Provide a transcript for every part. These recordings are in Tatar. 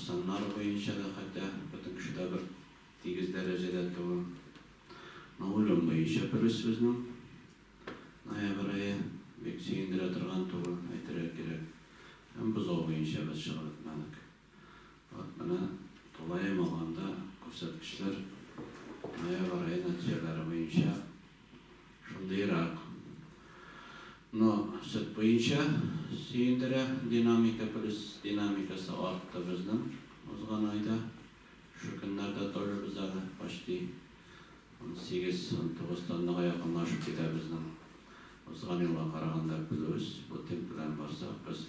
Саннар буенча да хәтта бөтен кеше дә бер тигез дәрәҗәдә түгел. Но үлем буенча плюс безнең. Ноябрь ае бик сөендерә торган түгел, әйтергә кирәк. Һәм бозау буенча без чыгып бетмәдек. Вот менә тулаем алганда күрсәткечләр ноябрь ае нәтиҗәләре буенча шундыйрак. Но сөт буенча сөендерә, динамика плюс динамикасы артты безнең узган айда. Шушы көннәрдә тоже без әле почти 18-19 тоннага якынлашып китә безнең узган елга караганда плюс. Бу темп белән барсак, без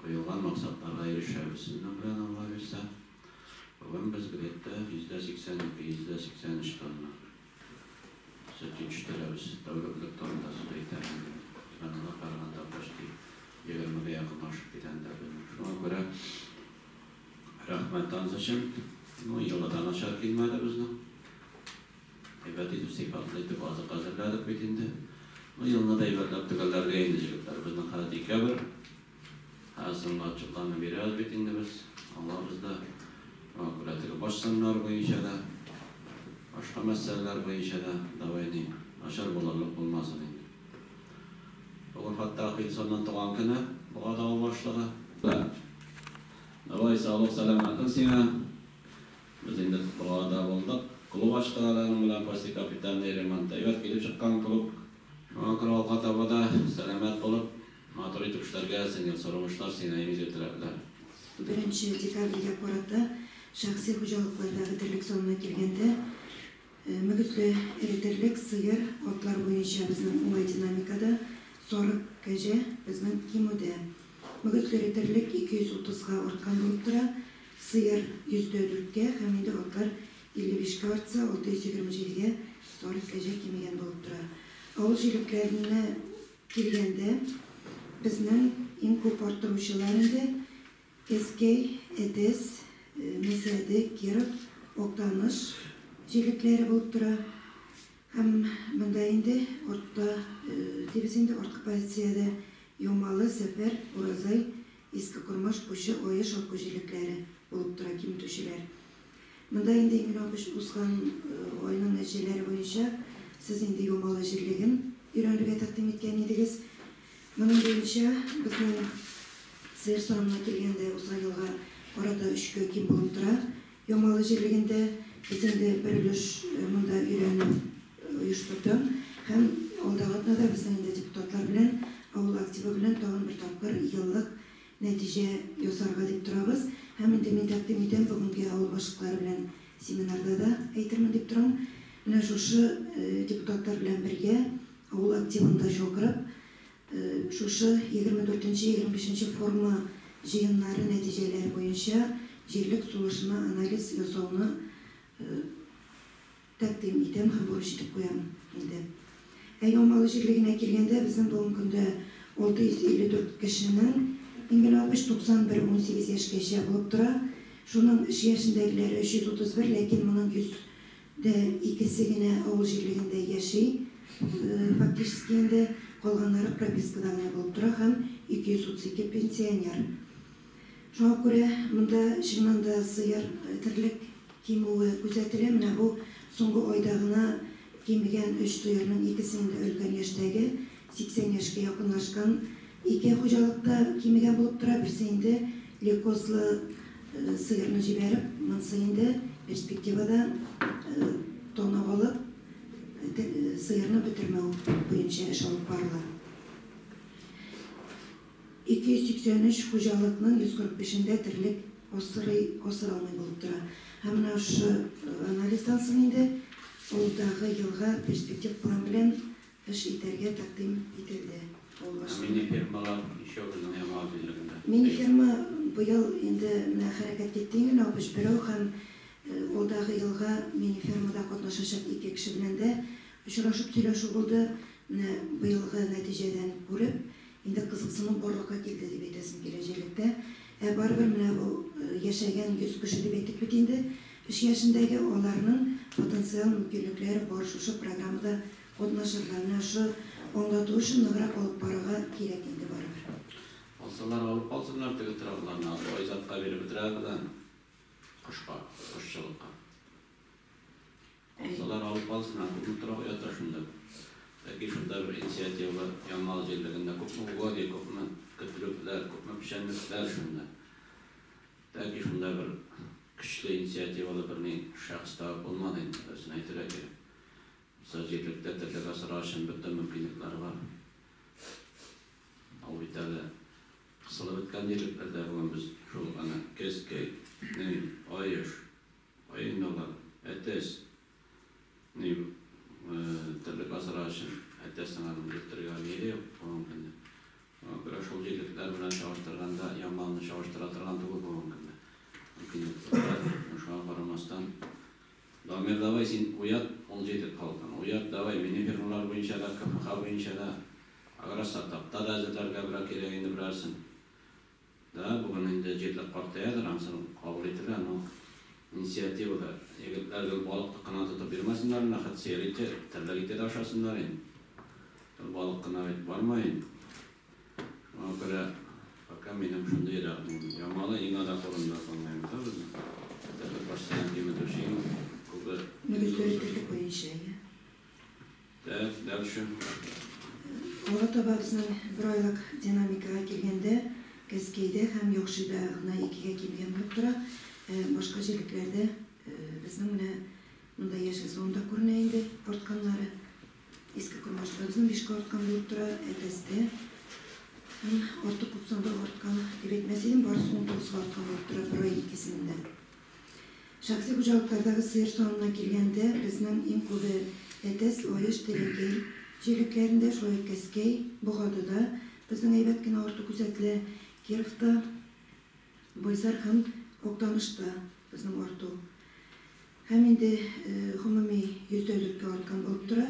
куелган максатларга ирешәбез сезнең белән, Алла бирсә. Бүген без где-то 82, 83 тонна сөт җитештерәбез. Тәүлеклек турында сүз әйтәм инде. Узган елга караганда почти 20гә якынлашып китә инде безнең. Шуңа күрә рәхмәт ансы өчен. Ну, елы да начар килмәде безнең. Әйбәт итеп, сыйфатлы итеп азык әзерләдек бит инде. Ну, елны да әйбәтләп төгәлләргә инде, җегетләр. Безнең хәзер декабрь. Хәзер соңгы отчетларны бирәбез бит инде без. Алабыз да. Шуңа күрә теге баш саннар буенча да, башка мәсьәләләр буенча да давай ни, начар булырлык булмасын инде. Бүген Фәттах Вильсонның туган көне, Богады авыл башлыгы. Давай, саулык, сәламәтлек сиңа. Без инде Богада булдык. Клуб ачтык әле аның белән после капитальный ремонт. Әйбәт килеп чыккан клуб. Шуңа күрә алга таба да сәламәт булып, матур итеп эшләргә язсын, ел сары уңышлар сиңа, иң изге теләкләр. Беренче декабрьгә карата шәхси хуҗалыклардагы терлек санына килгәндә, мөгезле эре терлек, сыер, атлар буенча безнең уңай динамикада, сарык, кәҗә безнең кимүдә. Мөгезле эре терлек 230 га арткан булып тора, сыер 104 кә һәм инде атлар 55 кә артса, 627 гә сарык, кәҗә кимегән булып тора. Авыл җирлекләренә килгәндә, безнең иң күп арттыручылар инде Кәзкәй, Әтәс, Мәсәде, Киров, Актаныш җирлекләре булып тора. Һәм монда инде артта дибез инде, арткы позициядә Ямалы, Сәфәр, Уразай, Иске Кормаш, Пучы, Аеш, Аккүз җирлекләре булып тора киметүчеләр. Монда инде иң элек узган айның нәтиҗәләре буенча сез инде Ямалы җирлеген өйрәнергә тәкъдим иткән идегез. Моның буенча безнең сыер санына килгәндә узган елга карата өчкә ким булып тора. Ямалы җирлегендә без инде бер өлеш монда өйрәнү оештырдык һәм алдагы атнада безнең инде депутатлар белән, авыл активы белән тагын бер тапкыр еллык нәтиҗә ясарга дип торабыз. Һәм инде мин тәкъдим итәм, бүгенге авыл башлыклары белән семинарда да әйтермен дип торам. Менә шушы депутатлар белән бергә авыл активын да чакырып, шушы 24-25 форма җыеннары нәтиҗәләре буенча җирлек сулышына анализ ясауны тәкъдим итәм һәм бурыч итеп куям инде. Ә Ямалы җирлегенә килгәндә, безнең бүгенге көндә 654 кешенең иң 63 91 18 яшькәчә булып тора. Шуның эш яшендәгеләре 331, ләкин моның 100 дә икесе генә авыл җирлегендә яши, фактически инде калганнары пропискада гына булып тора һәм 232 пенсионер. Шуңа күрә монда чыннан да сыер терлек кимүе күзәтелә. Менә бу соңгы айда гына кимегән өч сыерның икесе инде өлкән яшьтәге, 80 яшькә якынлашкан ике хуҗалыкта кимегән булып тора. Берсе инде лейкозлы сыерны җибәреп, монысы инде перспективада тона алып, сыерны бетермәү буенча эш алып барыла. 283 хуҗалыкның 145-ендә терлек асрый, асралмый булып тора. Һәм менә шушы анализдан соң инде алдагы елга перспектив план белән эш итәргә тәкъдим ителде авыл башлыгы. Мини-фермалар ничәү безнең Ямал җирлегендә? Мини-ферма быел инде менә хәрәкәт китте инде, 61 һәм алдагы елга мини-фермада катнашачак ике кеше белән дә очрашып сөйләшү булды. Менә быелгы нәтиҗәдән күреп, инде кызыксыну барлыкка килде дип әйтәсем килә җирлектә. Ә барыбер менә бу яшәгән 100 кеше дип әйттек бит инде, эш яшендәге аларның потенциал мөмкинлекләре бар шушы программада катнашырга. Менә шушы аңлату эшен ныграк алып барырга кирәк инде барыбер. Алсалар алып калсыннар теге торакларны, Айзатка. Балыкка биреп бетерәбез аны. Кошка, кошчылыкка. Алсалар алып калсын, күпме торак ята шунда. Ләкин шунда бер инициатива Ямал җирлегендә күпме угодья, күпме көтлекләр, күпме печәнлекләр шунда. Ләкин шунда бер көчле инициативалы бер ни шәхес табып булмады инде, дөресен әйтергә кирәк. Мисал, җирлектә терлек асрау өчен бөтен мөмкинлекләр бар. Ул бит әле кысылып беткән җирлекләрдә бүген без шул аны Кәзкәй, ни, Аеш, Каеннолар, Әтәс, ни, терлек асрау өчен Әтәснең аның йөртергә җире юк бүгенге көндә. Шуңа күрә шул җирлекләр белән чагыштырганда Ямалны чагыштыра торган түгел бүгенге көндә. Мөмкинлекләр бар, шуңа карамастан, Дамир, давай син уят ул җирлек халкын, уят, давай, мини фермалар буенча да, КФХ буенча да, агростартапта да әзерләргә берәр кирәк инде берәрсен. Да, бүген инде җирлек картаядыр, ансын кабул ителә, но инициатива да, егетләр гел балык кына тотып йөрмәсеннәр менә, хет сыер ите, терлек ите дә ашасыннар инде. Гел балык кына бит бармый инде. Шуңа күрә пока минем шундыйрак Ямалы иң азак урында саныйм да безнең. Терлек баш санын киметүче иң күбе. Мөгезле терлек буенча, әйе. Так, дальше. Алга таба безнең бер айлык динамикага килгәндә, Кәзкәйдә һәм Яхшыйда гына икегә кимегән булып тора. Ә башка җирлекләрдә безнең менә монда яшел зонада күренә инде артканнары. Иске Кормашта безнең бишкә арткан булып тора, Әтәстә һәм артык күп санда арткан дип әйтмәс идем, барысы 19-га арткан булып тора бер ай кисемендә. Шәхси хуҗалыклардагы сыер санына килгәндә, безнең иң күбе Әтәс, Лаеш, Теләкәй җирлекләрендә, шулай ук Кәзкәй, Богадыда безнең әйбәт кенә арту күзәтелә, Кировта, Байсар һәм Актанышта безнең арту. Һәм инде гомуми 104 кә арткан булып тора.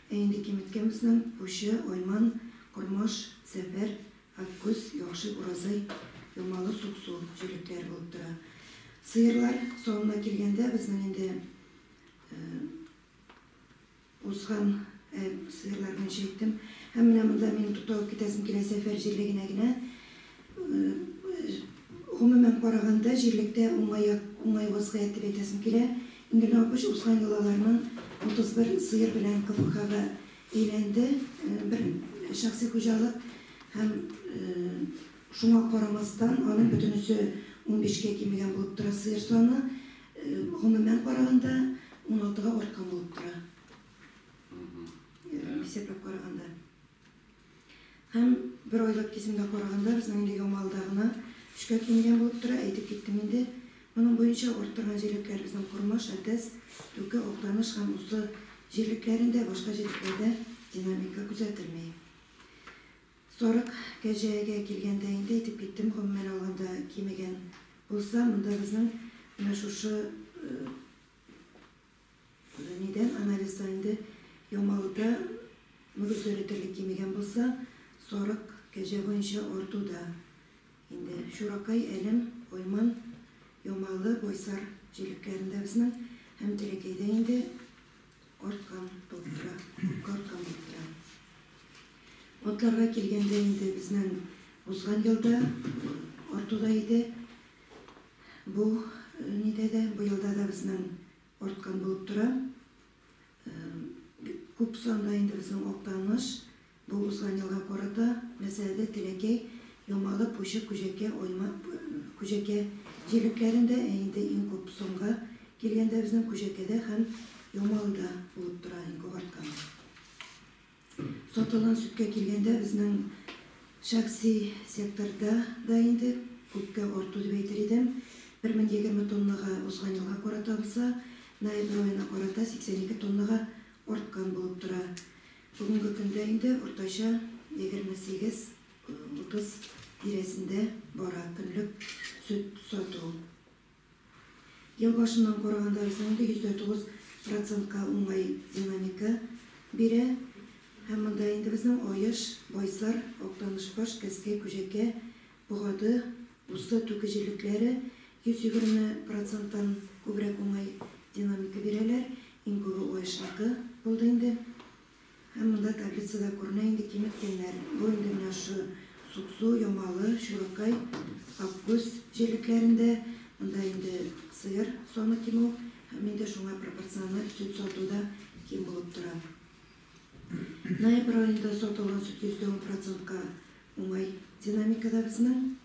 Ә инде киметкән безнең Пучы, Айман, Кормаш, Сәфәр, Аккүз, Яхшы, Уразай, Ямалы, Суксу җирлекләре булып тора. Сыерлар санына килгәндә, безнең инде Узган сыерлар буенча әйттем. Һәм менә монда минем тукталып китәсем килә Сәфәр җирлегенә генә. Гомумән караганда, җирлектә уңай як, уңай вазгыять дип әйтәсем килә. Иңгел Апуш узган ел аларның 31 сыер белән КФХга әйләнде бер шәхси хуҗалык һәм шуңа карамастан, аның бөтенесе унбишкә кимегән булып тора сыер саны. Гомумән караганда, уналтыга арткан булып тора. Исәпләп караганда. Һәм бер айлык кисемгә караганда, безнең инде Ямалда гына өчкә кимегән булып тора, әйтеп киттем инде. Моның буенча арттырган җирлекләр безнең Кормаш, Әтәс, Түке, Актаныш һәм Усы җирлекләрендә, башка җирлекләрдә динамика күзәтелми. Сарык кәҗәгә килгәндә инде әйтеп киттем, гомумән алганда кимегән булса, монда безнең менә шушы нидән анализда инде Ямалыда мөгезләре терлек кимегән булса, сарык кәҗә буенча артуда инде Чуракай, Әлем, Айман, Ямалы, Байсар җирлекләрендә безнең һәм Теләкәйдә инде арткан булып тора, күпкә арткан булып тора. Атларга килгәндә инде безнең узган елда артуда иде. Бу нидә дә, бу елда да безнең арткан булып тора. Бик күп санда инде безнең Актаныш, бу узган елга карата, мәсәләдә Теләкәй, Ямалы, Пучы, Күҗәкә, Ойма, Күҗәкә җирлекләрендә, ә инде иң күп санга килгәндә безнең Күҗәкәдә һәм Ямалыда булып тора иң күп арткан. Сатылган сөткә килгәндә, безнең шәхси секторда да инде күпкә арту дип әйтер идем. 1020 тоннага узган елга карата булса, ноябрь аена карата 82 тоннага арткан булып тора. Бүгенге көндә инде уртача 28 30 тирәсендә бара көнлек сөт сату. Ел башыннан караганда безнең инде 109 процентка уңай динамика бирә. Һәм монда инде безнең Аеш, Байсар, Актанышбаш, Кәзкәй, Күҗәкә, Богады, Усы, Түке җирлекләре 120 проценттан күбрәк уңай динамика бирәләр. Иң күбе Аешныкы булды инде. Һәм монда таблицада күренә инде киметкәннәр. Бу инде менә шушы Суксу, Ямалы, Чуракай, Аккүз җирлекләрендә. Монда инде сыер саны кимү һәм инде шуңа пропорциональ сөт сату да ким булып тора. Ноябрь аенда сатылган сөт 10% процентка уңай динамикада безнең.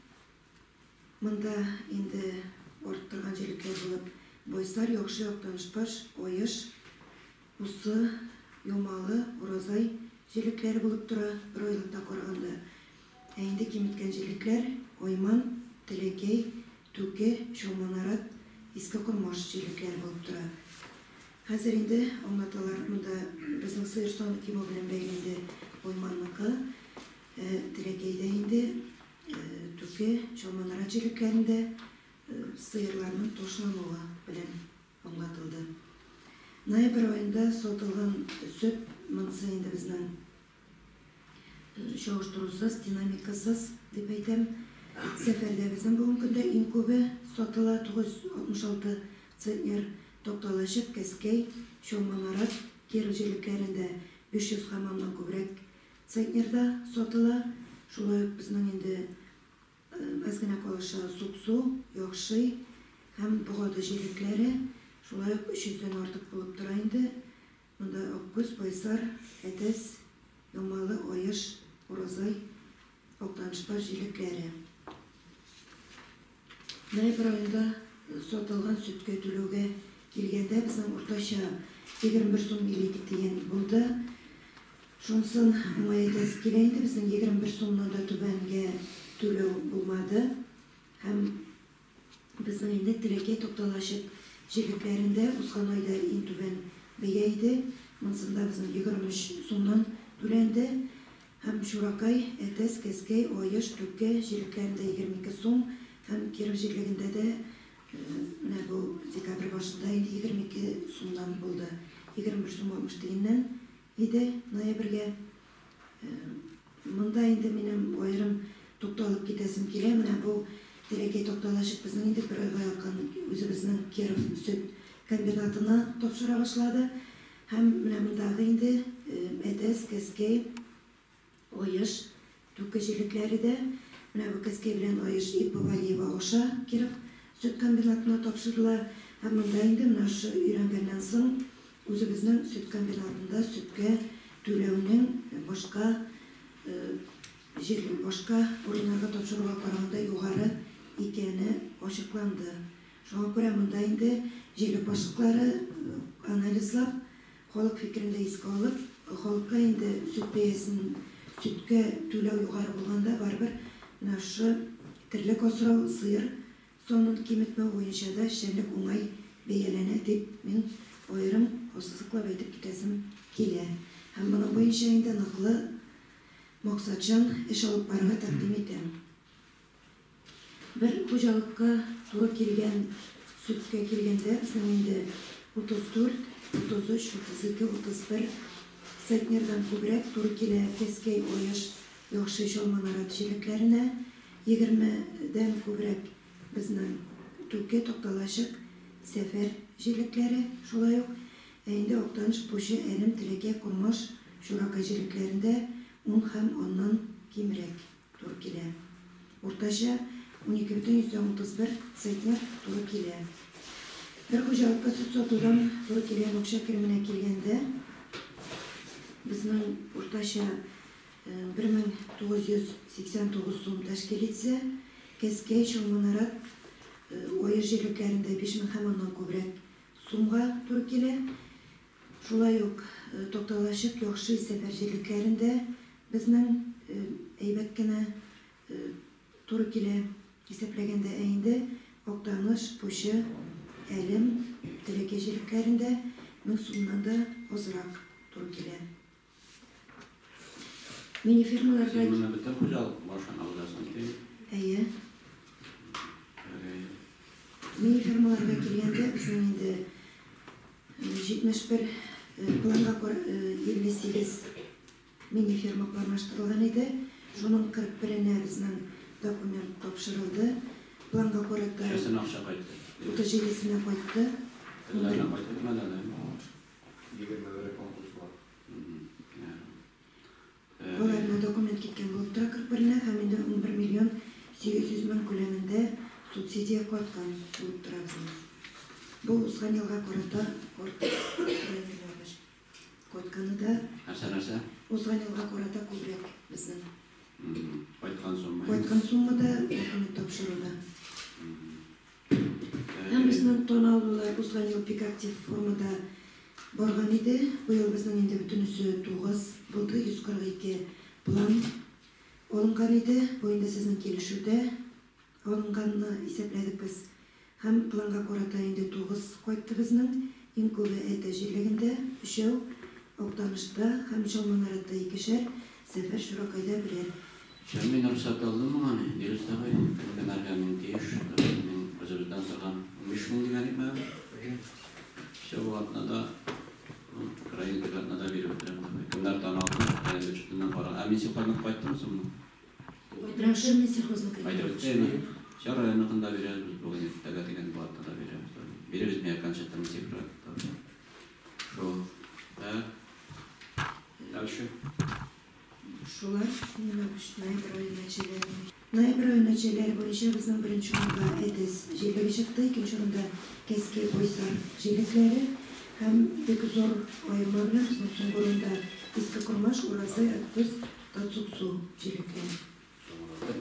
Монда инде арттырган җирлекләр булып Байсар, Яхшы, Актанышбаш, Аеш, Усы, Ямалы, Уразай җирлекләре булып тора бер айлыкта караганда. Ә инде киметкән җирлекләр Айман, Теләкәй, Түке, Чалманарат, Иске Кормаш җирлекләре булып тора. Хәзер инде аңлаталар, монда безнең сыер саны кимү белән бәйле инде Айманныкы, Теләкәйдә инде Түке, Чалманарат җирлекләрендә сыерларның ташлануы белән аңлатылды. Ноябрь аенда сатылган сөт монысы инде безнең чагыштырусыз, динамикасыз дип әйтәм. Сәфәрдә безнең бүгенге көндә иң күбе сатыла 966 центнер. Такталачык, Кәскәй, Чалманарат, Киров җирлекләрендә 500 һәм аннан күбрәк центнерда сатыла. Шулай ук безнең инде әз генә калыша Суксу, Яхшый һәм Богады җирлекләре шулай ук 300 дән артык булып тора инде. Монда Аккүз, Байсар, Әтәс, Ямалы, Аеш, Уразай, Актанышбаш җирлекләре. Ноябрь аенда сатылган сөткә түләүгә килгәндә безнең уртача 21 сум 52 тиен булды. Шунысын уңай әйтәсе килә инде, безнең 21 сумнан да түбәнгә түләү булмады. Һәм безнең инде Теләкәй, Тукталачык җирлекләрендә узган айда иң түбән бәя иде. Монысында безнең 23 сумнан түләнде. Һәм Чуракай, Әтәс, Кәскәй, Аеш, Түке җирлекләрендә 22 сум һәм Киров җирлегендә дә менә бу декабрь башында инде 22 сумнан булды. 21 сум 60 тиеннән иде ноябрьгә. Монда инде минем аерым тукталып китәсем килә. Менә бу Теләкәй, Тукталачык безнең инде бер айга якын үзебезнең Киров сөт комбинатына тапшыра башлады. Һәм менә мондагы инде Әтәс, Кәскәй, Аеш, Түке җирлекләре дә менә бу Кәскәй белән Аеш Иппа Валиева аша Киров сөт комбинатына тапшырыла. Һәм монда инде менә шушы өйрәнгәннән соң үзебезнең сөт комбинатында сөткә түләүнең башка җирлек башка урыннарга тапшыруга караганда югары икәне ачыкланды. Шуңа күрә монда инде җирлек башлыклары анализлап, халык фикерен дә искә алып, халыкка инде сөт бәясен сөткә түләү югары булганда барыбер менә шушы терлек асрау, сыер санын киметмәү буенча да эшчәнлек уңай бәяләнә дип мин аерым ассызыклап әйтеп китәсем килә. Һәм моның буенча инде ныклы максатчан эш алып барырга тәкъдим итәм. Бер хуҗалыкка туры килгән сөткә килгәндә безнең инде 34, 33, 32, 31 центнердан күбрәк туры килә Кәскәй, Аеш, Яхшы, Чалманарат җирлекләренә, 20дән күбрәк безнең Түке, Тукталачык, Сәфәр җирлекләре шулай ук. Ә инде Актаныш, Пучы, Әлем, Теләкәй, Кормаш, Чуракай җирлекләрендә 10 һәм аннан кимрәк туры килә. Уртача 12,31 центнер туры килә. Бер хуҗалыкка сөт сатудан туры килгән акча кеременә килгәндә, безнең уртача 1989 сум тәшкил итсә, Кәскәй, Чалманарат, Аеш җирлекләрендә 5000 һәм аннан күбрәк сумга туры килә. Шулай ук Такталачык, Яхшы, Сәфәр җирлекләрендә безнең әйбәт кенә туры килә исәпләгәндә. Ә инде Актаныш, Пучы, Әлем, Теләкәй җирлекләрендә 1000 сумнан да азрак туры килә. Мини-фермаларга... Син моны бөтен хуҗалык башын аласың, ди. Әйе. Мини-фермаларга килгәндә, безнең инде 71 планга 58 мини-ферма планлаштырылган иде. Шуның 41-енә безнең документ тапшырылды. Планга карата... Ничәсенә акча кайтты? 37-сенә кайтты. Телләренә кайтып әле? 21 конкурс бар. Аларына документ киткән. киткән булып тора 41-нә һәм инде 11 миллион 800 мең күләмендә субсидия кайткан булып тора безнең. Бу узган елга карата артык тора. Кайтканы да Нәрсә, нәрсә? Узган елга карата күбрәк безнең. Кайткан сумма. Кайткан суммада документ тапшыруда. Һәм безнең тон алулар узган ел бик актив формада барган иде. Быел безнең инде бөтенесе 9 булды, 142 план алынган иде. Бу инде сезнең килешүдә алынганны исәпләдек без. Һәм планга карата инде 9 кайтты безнең. Иң күбе Әтә җирлегендә 3, Актанышта һәм Чалманаратта 2-шәр, Сәфәр Чуракайда 1-әр. Мин рөхсәт алдым моңа, Дилүс абый, кемнәргә мин тиеш, мин үзебездән торган 15 мең дигән идем. Все, бу атнада, район атнада биреп бетерәм. Кемнәр тан алды, район бюджетыннан кара. Ә мин сихозныкы кайттымы соң? Рәүшә мин сихозныкы. Кайтып беттеме? Все, районныкын да бирәбез, бүген иртәгә дигән бу атнада бирәбез. Бирәбез мин окончательный цифра. Шул. Да. Дальше. Шулар, ноябрь ае нәтиҗәләре. Ноябрь ае нәтиҗәләре буенча безнең беренче урында Әтәс җирлеге чыкты, икенче урында Кәске Буйсар җирлекләре һәм бик зур аерма белән безнең соңгы урында Иске Кормаш, Уразай, Аккүз, Татсуксу җирлекләре.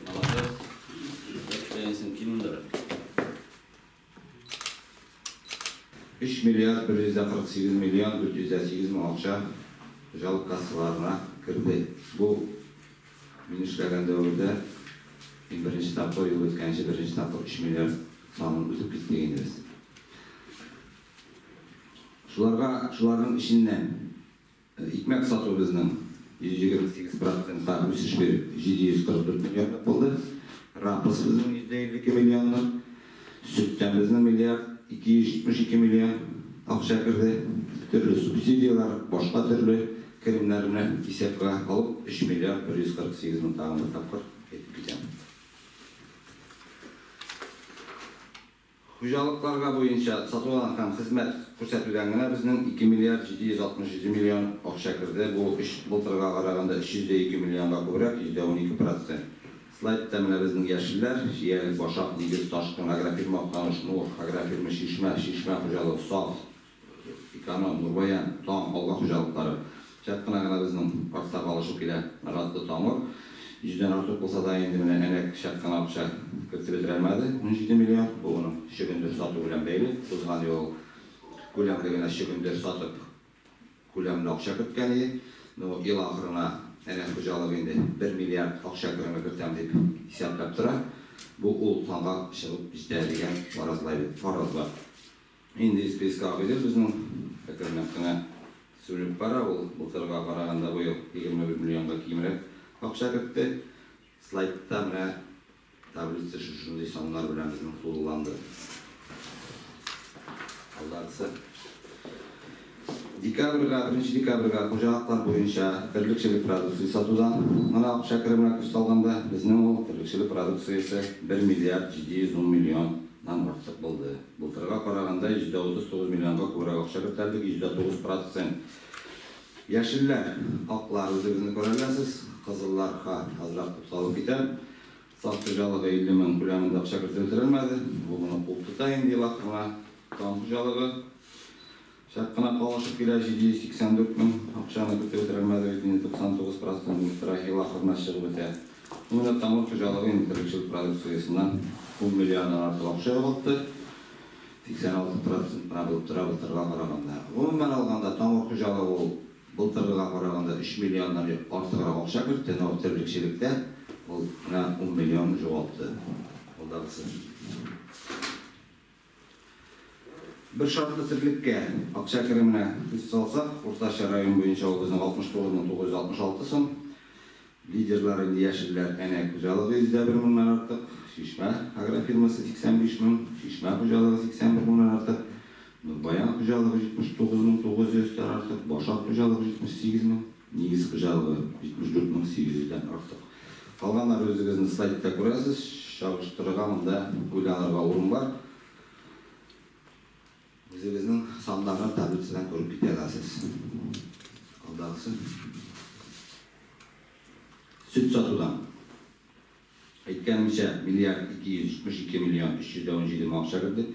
Молодец. Кимдер? 3 миллиард 148 миллион 408 мең акча хуҗалык кассаларына керде. Бу мин эшләгән дәвердә мин беренче тапкыр ел үткәнче беренче тапкыр 3 миллиард санын үтеп китте инде без. Шуларга, шуларның эченнән икмәк сату безнең 128%-ка үсеш биреп 744 миллион булды. Рапс безнең 152 миллионлык, сөттән безнең миллиард 272 миллион акча керде. Төрле субсидияләр, башка төрле керемнәрне исәпкә алып 3 миллиард 148 мең тагын бер тапкыр әйтеп китәм. Хуҗалыкларга буенча сатылган һәм хезмәт күрсәтүдән генә безнең 2 миллиард 767 миллион акча керде. Бу өч былтырга караганда 302 миллионга күбрәк, 12%. Слайдта менә безнең яшелләр, Чиялек, Башак, Нигез, Ташкын, агрофирма Актаныш, Нур, агрофирма Чишмә, Чишмә хуҗалыгы, Саф, Эконом, Нурбаян, Таң, Алга хуҗалыклары. Чак кына гына безнең артта калышып килә Наратлы Тамыр. 100-дән артык булса да инде менә әнәк чак кына акча кертеп бетерә алмады, 17 миллион. Бу моның чөгендер сату белән бәйле. Узган ел күләмле генә чөгендер сатып күләмле акча керткән иде. Но ел ахырына әнәк хуҗалыгы инде 1 миллиард акча кереме кертәм дип исәпләп тора. Бу ул санга чыгып җитә дигән фараз бар. Инде СПСК Агыйдел безнең әкренләп кенә сүнеп бара. Ул былтырга караганда быел 21 миллионга кимрәк акча кертте. Слайдта менә таблица шушындый саннар белән безнең тулыланды. Алдагысы. Декабрьгә, 1 декабрьгә хуҗалыклар буенча терлекчелек продукциясе сатудан гына акча кеременә күз салганда, безнең ул терлекчелек продукциясе 1 миллиард 710 миллионнан артык булды. Былтырга караганда 139 миллионга күбрәк акча кертелде, 9%. Яшелләр, аклар үзегезне күрә беләсез, кызылларга азрак тукталып китәм. Саф хуҗалыгы 50 мең күләмендә акча кертеп бетерелмәде. Бу моны куып тота инде ел ахырына. Таң хуҗалыгы чак кына калышып килә, 784 мең акчаны кертеп бетерелмәде, бит инде 99% булып тора, ел ахырына чыгып бетә. Менә Тамыр хуҗалыгы инде терлекчелек продукциясеннән 10 миллионнан артык акча югалтты. 86% кына булып тора былтырга караганда. Гомумән алганда Тамыр хуҗалыгы ул былтыргыга караганда 3 миллионнан артыграк акча кертте, но терлекчелектә ул менә 10 миллион югалтты. Алдагысы. Бер шартлы терлеккә акча кеременә күз салсак, уртача район буенча ул безнең 69 966 сум. Лидерлар инде яшелләр, Әнәк хуҗалыгы 101 меңнән артык, Чишмә агрофирмасы 85 мең, Чишмә хуҗалыгы 81 меңнән артык, Нурбаян хуҗалыгы 79 900 дән артык, Башак хуҗалыгы 78 мең, Нигез хуҗалыгы 74 800 дән артык. Калганнар үзегезнең слайдта күрәсез, чагыштырырга монда уйланырга урын бар. Үзегезнең саннарны таблицадан күреп китә аласыз. Алдагысы. Сөт сатудан әйткәнемчә, миллиард 272 миллион 317 мең акча керде.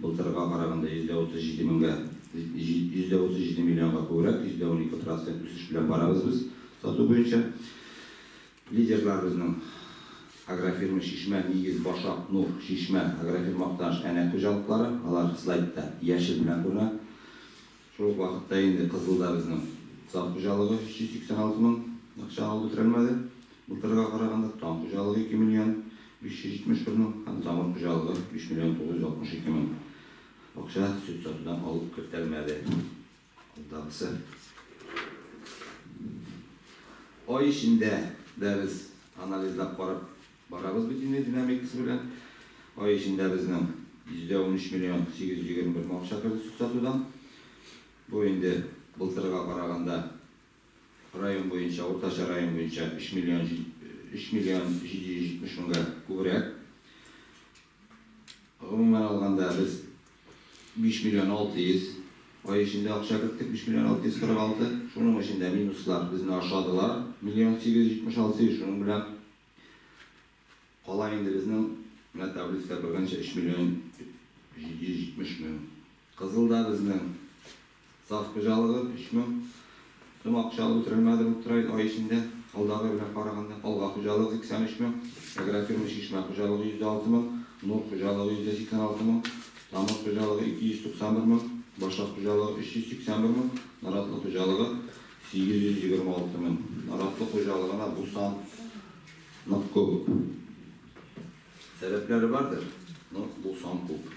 Былтырга караганда 37 меңгә, 37 миллионга күбрәк, 12% үсеш белән барабыз без сату буенча. Лидерлар безнең агрофирма Чишмә, Нигез, Башак, Нур, Чишмә, агрофирма Актаныш, Әнәк хуҗалыклары, алар слайдта яшел белән күренә. Шул ук вакытта инде кызылда безнең Саф хуҗалыгы 386 мең акча алып бетерелмәде. Былтырга караганда Таң хуҗалыгы 2 миллион 571 мең һәм Тамыр хуҗалыгы 5 миллион 962 мең акча сөт сатудан алып кертелмәде. Алдагысы. Ай эчендә дә без анализлап карап барабыз бит инде динамикасы белән. Ай эчендә безнең 13 миллион 821 мең акча керде сөт сатудан. Бу инде былтырга караганда район буенча, уртача район буенча 3 миллион 3 миллион 770 меңгә күбрәк. Гомумән алганда без 5 миллион 600 ай эчендә акча керттек, 5 миллион 646. Шуның эчендә минуслар безне ашадылар, миллион 876, шуның белән кала инде безнең менә таблицада күргәнчә 3 миллион 770 мең. Кызылда безнең Саф хуҗалыгы 3 мең сум акча алып бетерелмәде бу ай эчендә, алдагы белән караганда. Алга хуҗалыгы 83 мең, агрофирма Чишмә хуҗалыгы 106 мең, Нур хуҗалыгы 186 мең, Тамыр хуҗалыгы 291 мең, Башак хуҗалыгы 381 мең, Наратлы хуҗалыгы 826 мең. Наратлы хуҗалыгына бу сан нык күп. Сәбәпләре бардыр, но бу сан күп.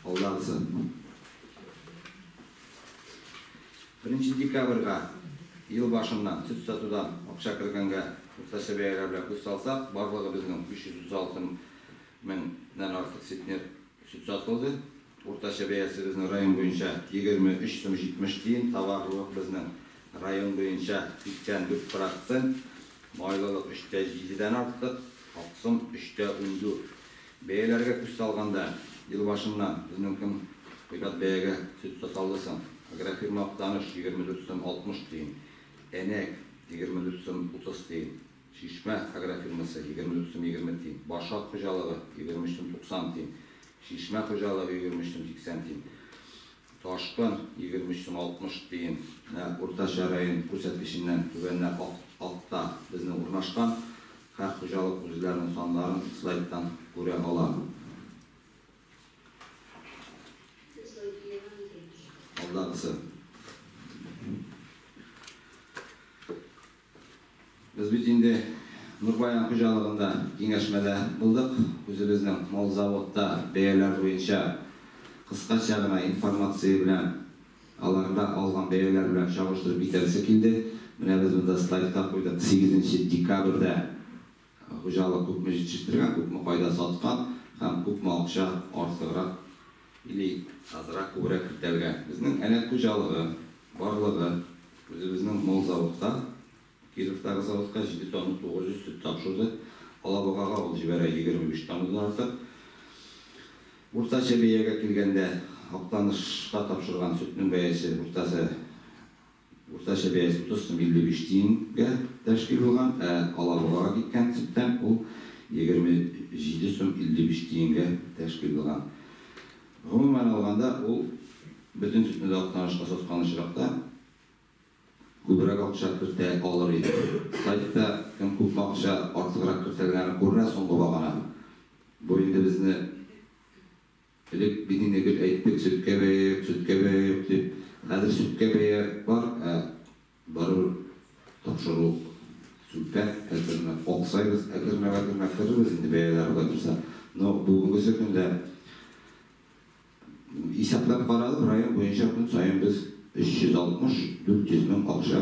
Алдагысы. 1 декабрьгә ел башыннан сөт сатудан акча кергәнгә уртача бәяләр белән күз салсак, барлыгы безнең 536 меңнән артык центнер сөт сатылды. Уртача бәясе безнең район буенча 23 сум 70 тиен, товарлылык безнең район буенча 84%, майлылык 3,7-дән артык, аксым 3,14. Бәяләргә күз салганда ел башыннан безнең кем кыйбат бәягә сөт сата алды соң? Агрофирма Актаныш 24 сум 60 тиен, Әнәк 24 сум 30 тиен, Чишмә агрофирмасы 24 сум 20 тиен, Башак хуҗалыгы 23 сум 90 тиен, Чишмә хуҗалыгы 23 сум 80 тиен, Ташкын 23 сум 60 тиен. Менә уртача район күрсәткеченнән түбәннәр акта безнең урнашкан. Һәр хуҗалык үзләренең саннарын слайдтан күрә ала. Алдагысы. Без бит инде Нурбаян хуҗалыгында киңәшмәдә булдык. Үзебезнең мал заводта бәяләр буенча кыскача гына информация белән аларда алган бәяләр белән чагыштырып китәсе килде. Менә без монда слайдка куйдык. 8 декабрьдә хуҗалык күпме җитештергән, күпме кайда саткан һәм күпме акча артыграк или азрак күбрәк кертелгән. Безнең Әнәк хуҗалыгы барлыгы үзебезнең мал заводка, Кировтагы заводка 7 тонна 900 сөт тапшырды. Алабугага ул җибәрә 25 тоннадан артык. Уртача бәягә килгәндә, Актанышка тапшырган сөтнең бәясе уртасы уртача бәясе 30 сум 55 тиенгә тәшкил булган, ә Алабугага киткән сөттән ул 27 сум 55 тиенгә тәшкил булган. Гомумән алганда, ул бөтен сөтне дә Актанышка саткан очракта күбрәк акча кертә алыр иде. Сайтта кем күпме акча артыграк кертелгәне күренә соңгы багана. Бу инде безне элек бит инде гел әйттек, сөткә бәя юк, сөткә бәя юк дип. Хәзер сөткә бәя бар, ә барыбер тапшыру сүлпән, әкренләп аксайбыз, әкренләп-әкренләп керербез инде бәяләр болай торса. Но бүгенгесе көндә исәпләп карадык, район буенча көн саен без 360-400 мең акча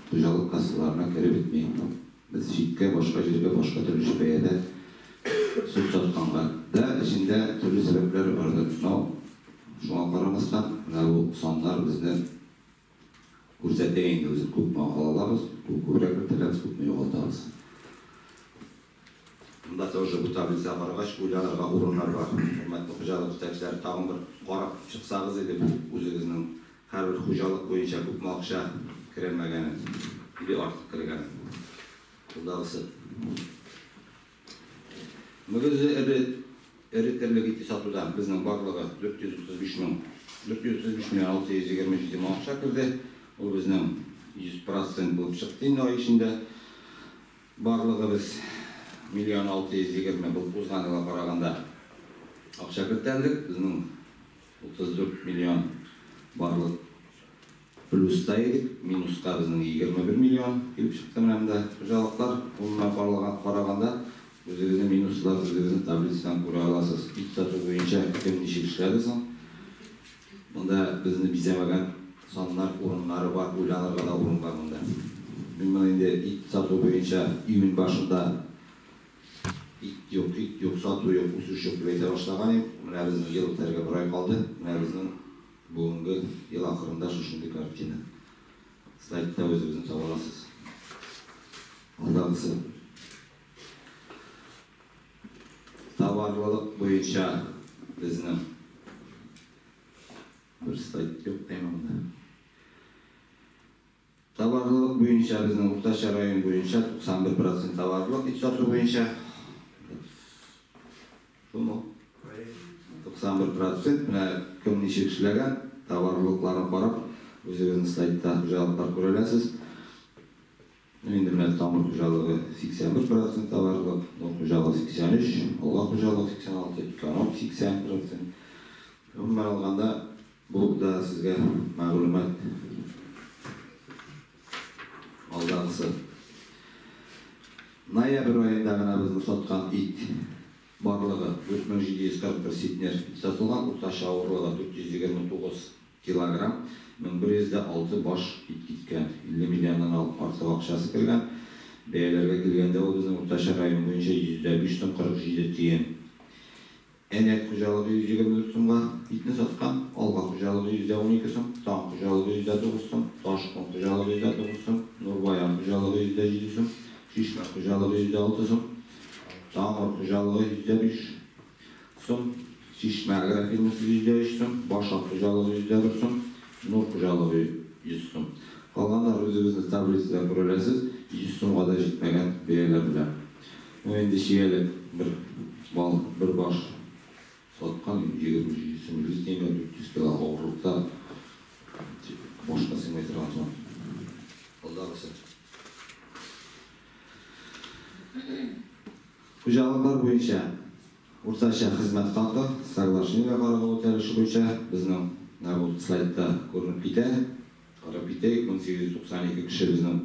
хуҗалык кассаларына кереп бетми. Без читкә, башка җиргә, башка төрле бәядә сөт сатканга да эчендә төрле сәбәпләр бардыр. Но шуңа карамастан, менә бу саннар безне күрсәтә инде үзе, күпме ала алабыз, күбрәк кертәбез, күпме югалтабыз. Монда тоже бу таблица карагач уйланырга урыннар бар. Хөрмәтле хуҗалык җитәкчеләре, тагын бер карап чыксагыз иде бу үзегезнең һәрбер хуҗалык буенча күпме акча керелмәгәнен или артык кергәнен. Алдагысы. Мөгезле эре эре терлек ите сатудан безнең барлыгы 435 мең 435 миллион 627 мең акча керде. Ул безнең 100% булып чыкты инде ай эчендә. Барлыгы без миллион 620 был узган елга караганда акча кертәлдек. Безнең 34 миллион барлык плюста идек, минуска безнең 21 миллион килеп чыкты менә монда хуҗалыклар. Гомумән караганда үзегезнең минуслар үзегезнең таблицадан күрә аласыз. Ит сату буенча кем ничек эшләде соң? Монда безне бизәмәгән саннар урыннары бар, уйланырга да урын бар монда. Мин моны инде ит сату буенча июнь башында ит юк, ит юк, сату юк, үсеш юк дип әйтә башлаган идем. Менә безнең ел үтәргә бер ай калды. Менә безнең бүгенге ел ахырында шушындый картина. Слайдта үзегезне таба аласыз. Алдагысы. Товарлылык буенча безнең бер слайд юк әйме монда. Товарлылык буенча безнең уртача район буенча 91% товарлылык ит сату буенча. Шулмы? 91% менә кем ничек эшләгән, товарлылыкларын карап, үзегезнең слайдта хуҗалыклар күрә аласыз. Инде менә Тамыр хуҗалыгы 81% товарлык, Нур хуҗалыгы 83, Алга хуҗалыгы 86, Эконом 80%. Гомумән алганда, бу да сезгә мәгълүмат. Алдагысы. Ноябрь аенда гына безнең саткан ит барлыгы 4741 центнер ит сатылган, уртача авырлыгы 429 килограмм, 1106 баш ит киткән, 50 миллионнан артык акчасы кергән. Бәяләргә килгәндә ул безнең уртача район буенча 105 сум 47 тиен. Әнәк хуҗалыгы 124 сумга итне саткан, Алга хуҗалыгы 112 сум, Таң хуҗалыгы 109 сум, Ташкын хуҗалыгы 109 сум, Нурбаян хуҗалыгы 107 сум, Чишмә хуҗалыгы 106 сум, Тамыр хуҗалыгы 105 сум, Чишмә агрофирмасы 103 сум, Башак хуҗалыгы 101 сум, Нур хуҗалыгы 100 сум. Калганнар үзегезнең таблицада күрә аласыз, 100 сумга да җитмәгән бәяләр белән. Ну инде чиялек бер бал, бер баш саткан 27 сум 100 тиенгә 400 кило авырлыкта башка сыймый торган сан. Алдагысы. Хуҗалыклар буенча уртача хезмәт хакы соглашениегә караган үтәлеше буенча безнең менә бу слайдта күренеп китә. Карап китәйек, 1892 кеше безнең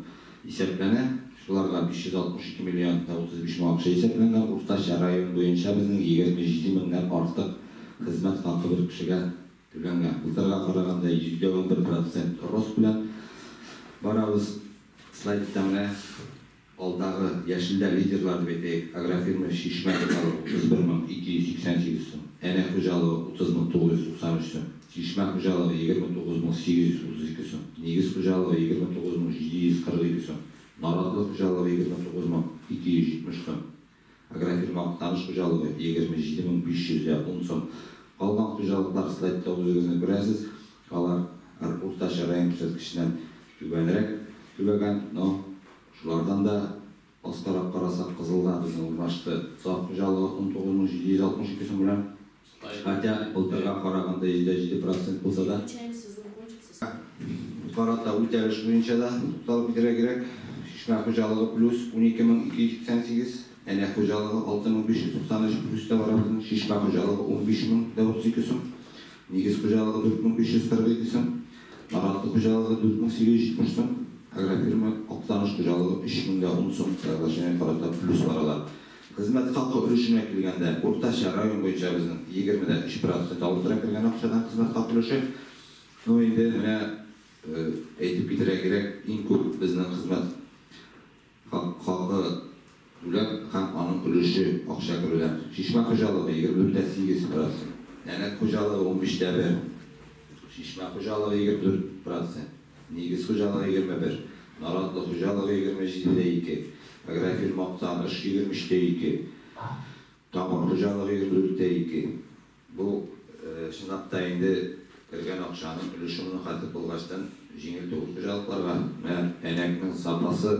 исәпләнә. Шуларга 562 миллион 35 мең акча исәпләнгән. Уртача район буенча безнең 27 меңнән артык хезмәт хакы бер кешегә түләнгән. Былтырга караганда 11% рост белән барабыз. Слайдта менә алдагы яшелдә лидерлар дип әйтәйек. Агрофирма Чишмә хуҗалыгы 31288 сум, Әнәк хуҗалыгы 30993 сум, Чишмә хуҗалыгы 29832 сум, Нигез хуҗалыгы 29742 сум, Наратлы хуҗалыгы 29270 сум, Агрофирма Актаныш хуҗалыгы 27510 сум. Калган хуҗалыклар слайдта үзегезне күрәсез. Алар уртача район күрсәткеченнән түбәнрәк түләгән, но шулардан да аскарак карасак, кызылда безнең урнашты Сак хуҗалыгы 19762 сум белән. Хотя былтырга караганда 7% булса да. Карата үтәлеш буенча да тукталып китәргә кирәк. Чишмә хуҗалыгы плюс 12288, Әнәк хуҗалыгы 6593 плюс та бара безнең. Чишмә хуҗалыгы 15032 сум, Нигез хуҗалыгы 4542 сум, Наратлы хуҗалыгы 4870 сум, Агрофирма Актаныш хуҗалыгы 3010 сум соглашение карата плюс баралар. Хезмәт хакы өлешенә килгәндә, уртача район буенча безнең 23% алып тора кергән акчадан хезмәт хакы өлеше. Ну инде менә әйтеп китәргә кирәк, иң күп безнең хезмәт хакы түләп һәм аның өлеше акча керүдән. Чишмә хуҗалыгы 24,8%, Әнәк хуҗалыгы 15,1, Чишмә хуҗалыгы 24%, Нигез хуҗалыгы 21, Наратлы хуҗалыгы 27,2, Агрофирма Актаныш 23,2, Тамыр хуҗалыгы 24,2. Бу чынлап та инде кергән акчаның өлеше моны хәтер булгачтан җиңел түгел хуҗалыкларга. Менә Әнәкнең запасы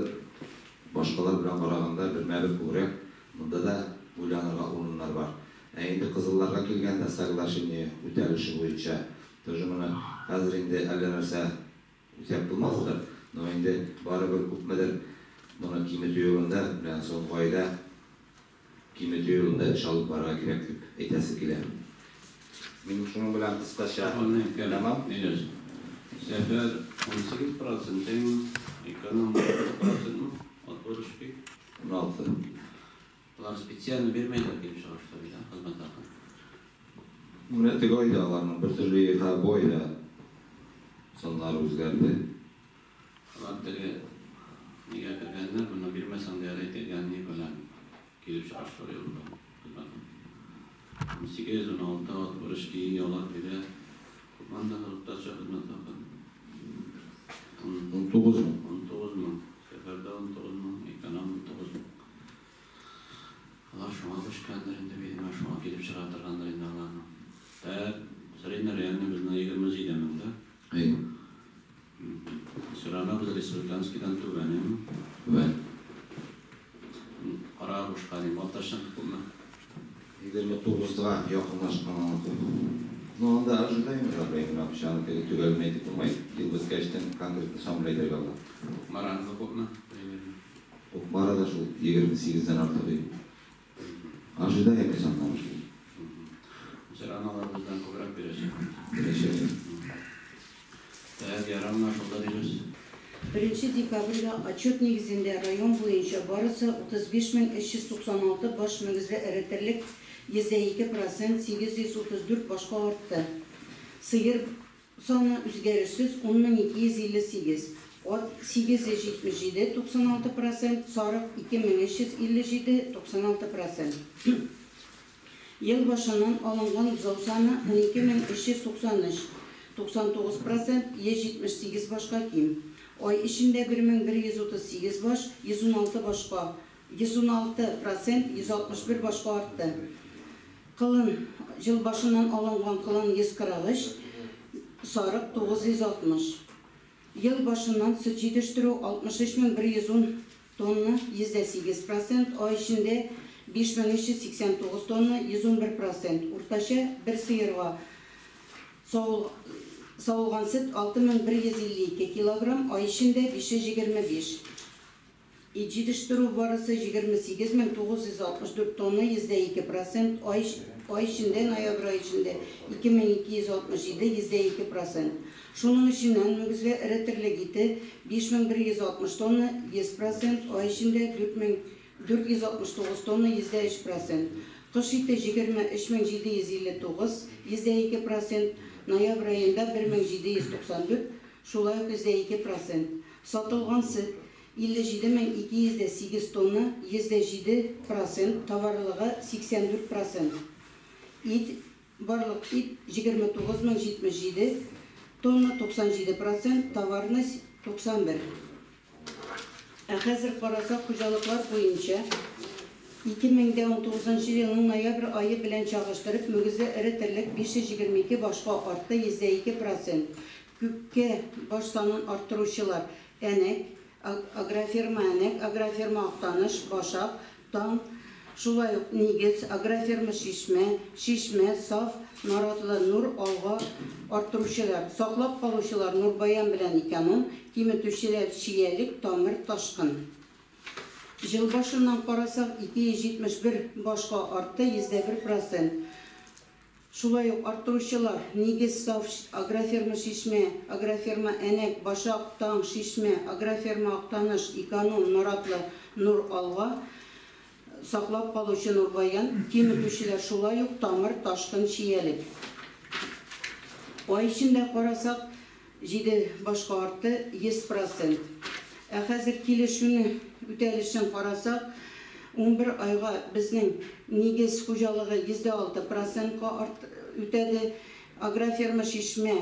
Башкалар белән караганда бермә-бер күбрәк. Монда да уйланырга урыннар бар. Ә инде кызылларга килгәндә, соглашение үтәлеше буенча тоже моны хәзер инде әллә нәрсә үтәп булмастыр, но инде барыбер күпмедер моны киметү юлында, менә соңгы айда киметү юлында эш алып барырга кирәк дип әйтәсе килә. Мин шуның белән кыскача тәмам. Сәфәр 18 процент, эконом 16 процентмы от выручки? 16. Алар специально бирмәйләр килеп чыга, что ли, да, хезмәт хакын? Менә теге айда аларның бер төрле, бу айда саннары үзгәрде. Алар теге нигә кергәннәр, моны бирмәсәң дә ярый дигән ни белән килеп чыга, что ли, ул хезмәт. 18, 16 от выручки алар бирә. Күпме анда уртача хезмәт хакы? 19 мең. 19 мең. Сәфәрдә 19 мең, эконом 19 мең. Алар шуңа күчкәндер инде, видимо, шуңа килеп чыга торгандыр инде аларның. Так, средний реальный безнең 27 мең, да? Әйе. Все равно без республиканскийдан түбән, әйеме? Түбән. Кара бушка дим, Балтачның күпме? 29-га якынлашкан аныкы. Ну, анда ожидаемо проблема, акчаны теге төгәл генә әйтеп булмый. Ел беткәчтен конкретно сан белән әйтергә була. Кукмараныкы күпме? Примерно. Кукмара да шул 28-дән артык иде. Ожидаемый саннар шул. Все равно алар бездән күбрәк бирәчәк. Бирәчәк. Так, ярар, менә шунда дибез. 1 декабрьгә отчет нигезендә район буенча барысы 35 396 баш мөгезле эре терлек, 102 процент, 834 башка артты. Сыер саны үзгәрешсез, 10 258. Ат 877, 96 процент, сарык 2357, 96 процент. Ел башыннан алынган бозау саны 12 393, 99 процент, 178 башка ким. Ай эчендә 1138 баш, 116 башка, 116 процент, 161 башка артты. Колын, ел башыннан алынган колын 143, сарык 960. Ел башыннан сөт җитештерү 63 110 тонна, 108 процент, ай эчендә 5389 тонна, 111 процент. Уртача бер сыерга савылган сөт 6152 килограмм, ай эчендә 525. Ит җитештерү барысы 28 964 тонна, 102 процент, ай эчендә, ноябрь ай эчендә 2267, 102 процент. Шуның эченнән мөгезле эре терлек ите 5160 тонна, 100 процент, ай эчендә 4469 тонна, 103 процент. Кош ите 23 759, 102 процент, ноябрь аенда 1794, шулай ук 102 процент. Сатылган сөт 57 208 тонна, 107 процент, товарлыгы 84 процент. Ит, барлык ит 29 077 тонна, 97 процент, товарность 91. Ә хәзер карасак, хуҗалыклар буенча 2019 елның ноябрь ае белән чагыштырып, мөгезле эре терлек 522 башка артты, 102 процент. Күпкә баш санын арттыручылар: Әнәк, агрофирма Әнәк, агрофирма Актаныш, Башак, Таң, шулай ук Нигез, агрофирма Чишмә, Чишмә, Саф, Наратлы, Нур, Алга арттыручылар. Саклап калучылар Нурбаян белән Эконом, киметүчеләр Чиялек, Тамыр, Ташкын. Ел башыннан карасак, 271 башка артты, 101 процент. Шулай ук арттыручылар Нигез, Саф, агрофирма Чишмә, агрофирма Әнәк, Башак, Таң, Чишмә, агрофирма Актаныш, Эконом, Наратлы, Нур, Алга, саклап калучы Нурбаян, киметүчеләр шулай ук Тамыр, Ташкын, Чиялек. Ай эчендә карасак, 7 башка артты, 100 процент. Ә хәзер килешүне үтәлешен карасак, 11 айга безнең Нигез хуҗалыгы 6 процентка үтәде, агрофирма Чишмә,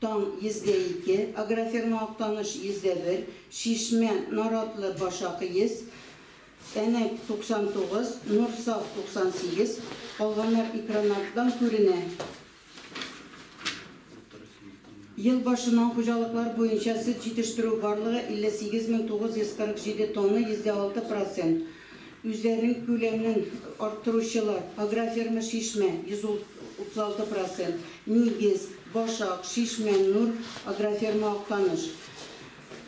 Таң 2%, агрофирма Актаныш 101, Чишмә, Наратлы, Башак 100, Әнәк 99, Нур, Саф 98, калганнар экраннардан күренә. Ел башыннан хуҗалыклар буенча сөт җитештерү барлыгы 58 947 тонна, 6%. Үзләренең күләмен арттыручылар: Агрофирма Чишмә 136%, Нигез, Башак, Чишмә, Нур, Агрофирма Актаныш.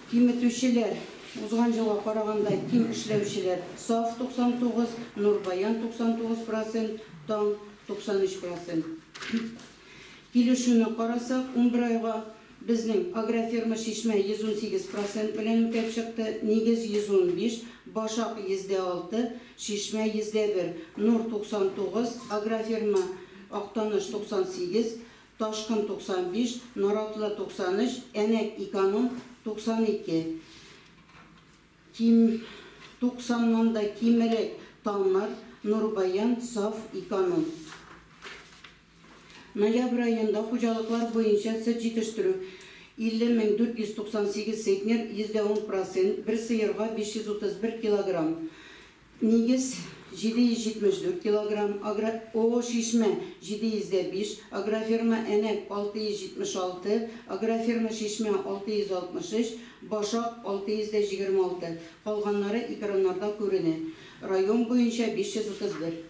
Киметүчеләр, узган елга караганда ким эшләүчеләр: Саф 99, Нурбаян 99%, Таң 93%. Килешүне карасак, 11 айга безнең Агрофирма Чишмә 118% белән үтәп чыкты, Нигез 115, Башак 6%, Чишмә 101%, Нур 99, Агрофирма Актаныш 98, Ташкын 95, Наратлы 93, Әнәк, Эконом 92. Ким 90-нан да кимерәк Тамыр, Нурбаян, Саф, Эконом. Ноябрь аенда хуҗалыклар буенча сөт җитештерү 50 498 центнер, 10%, бер сыерга 531 килограмм. Нигез 774 килограмм, Агро О Чишмә 705, Агрофирма Әнәк 676, Агрофирма Чишмә 663, Башак 626. Калганнары экраннарда күренә. Район буенча 531.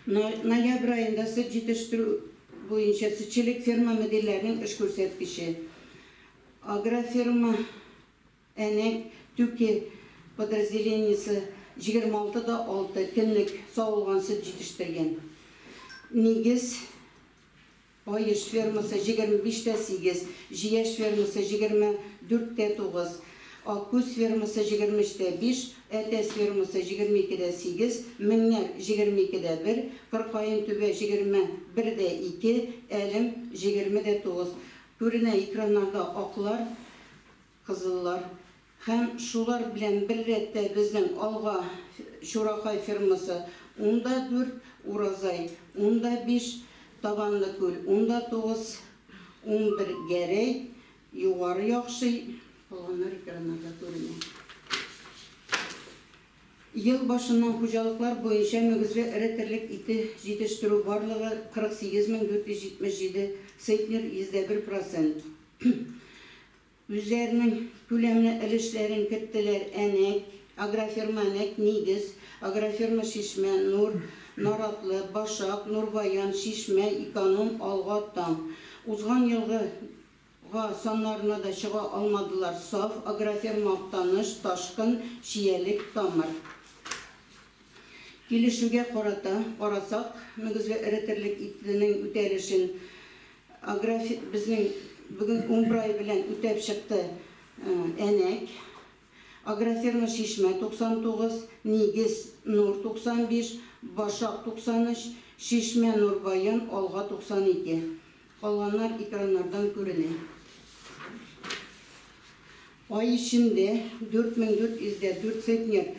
Ноябрь аенда сөт җитештерү буенча сөтчелек ферма мөдирләренең эш күрсәткече. Агрофирма Әнәк Түке подразделениесе 26,6 көнлек савылган сөт җитештергән. Нигез, Аеш фермасы 25,8, Җияш фермасы 24,9, Аккүз фермасы 23,5, Әтәс фермасы 22,8, Меңнәр 22,1, Кыркаен түбә 21,2, Әлем 20,9. Күренә экраннарда аклар, кызыллар. Һәм шулар белән бер рәттә безнең Алга, Чуракай фермасы 10,4, Уразай 10,5, Табанлы күл 10,9, 11 Гәрәй, Югары Яхшый, калганнар экраннарда күренә. Ел башыннан хуҗалыклар буенча мөгезле эре терлек ите җитештерү барлыгы 48 477 центнер, 1%. Үзләренең күләмле өлешләрен керттеләр Әнәк, Агрофирма Әнәк, Нигез, Агрофирма Чишмә, Нур, Наратлы, Башак, Нурбаян, Чишмә, Эконом, Алга, Таң. Узган елгы га саннарына да чыга алмадылар Саф, Агрофирма Актаныш, Ташкын, Чиялек, Тамыр. Килешүгә карата карасак, мөгезле эре терлек итенең үтәлешен агрофи безнең бүген 11 ай белән үтәп чыкты Әнәк, Агрофирма Чишмә 99, Нигез, Нур 95, Башак 93, Чишмә, Нурбаян, Алга 92. Калганнар экраннардан күренә. Ай эчендә 4404 центнер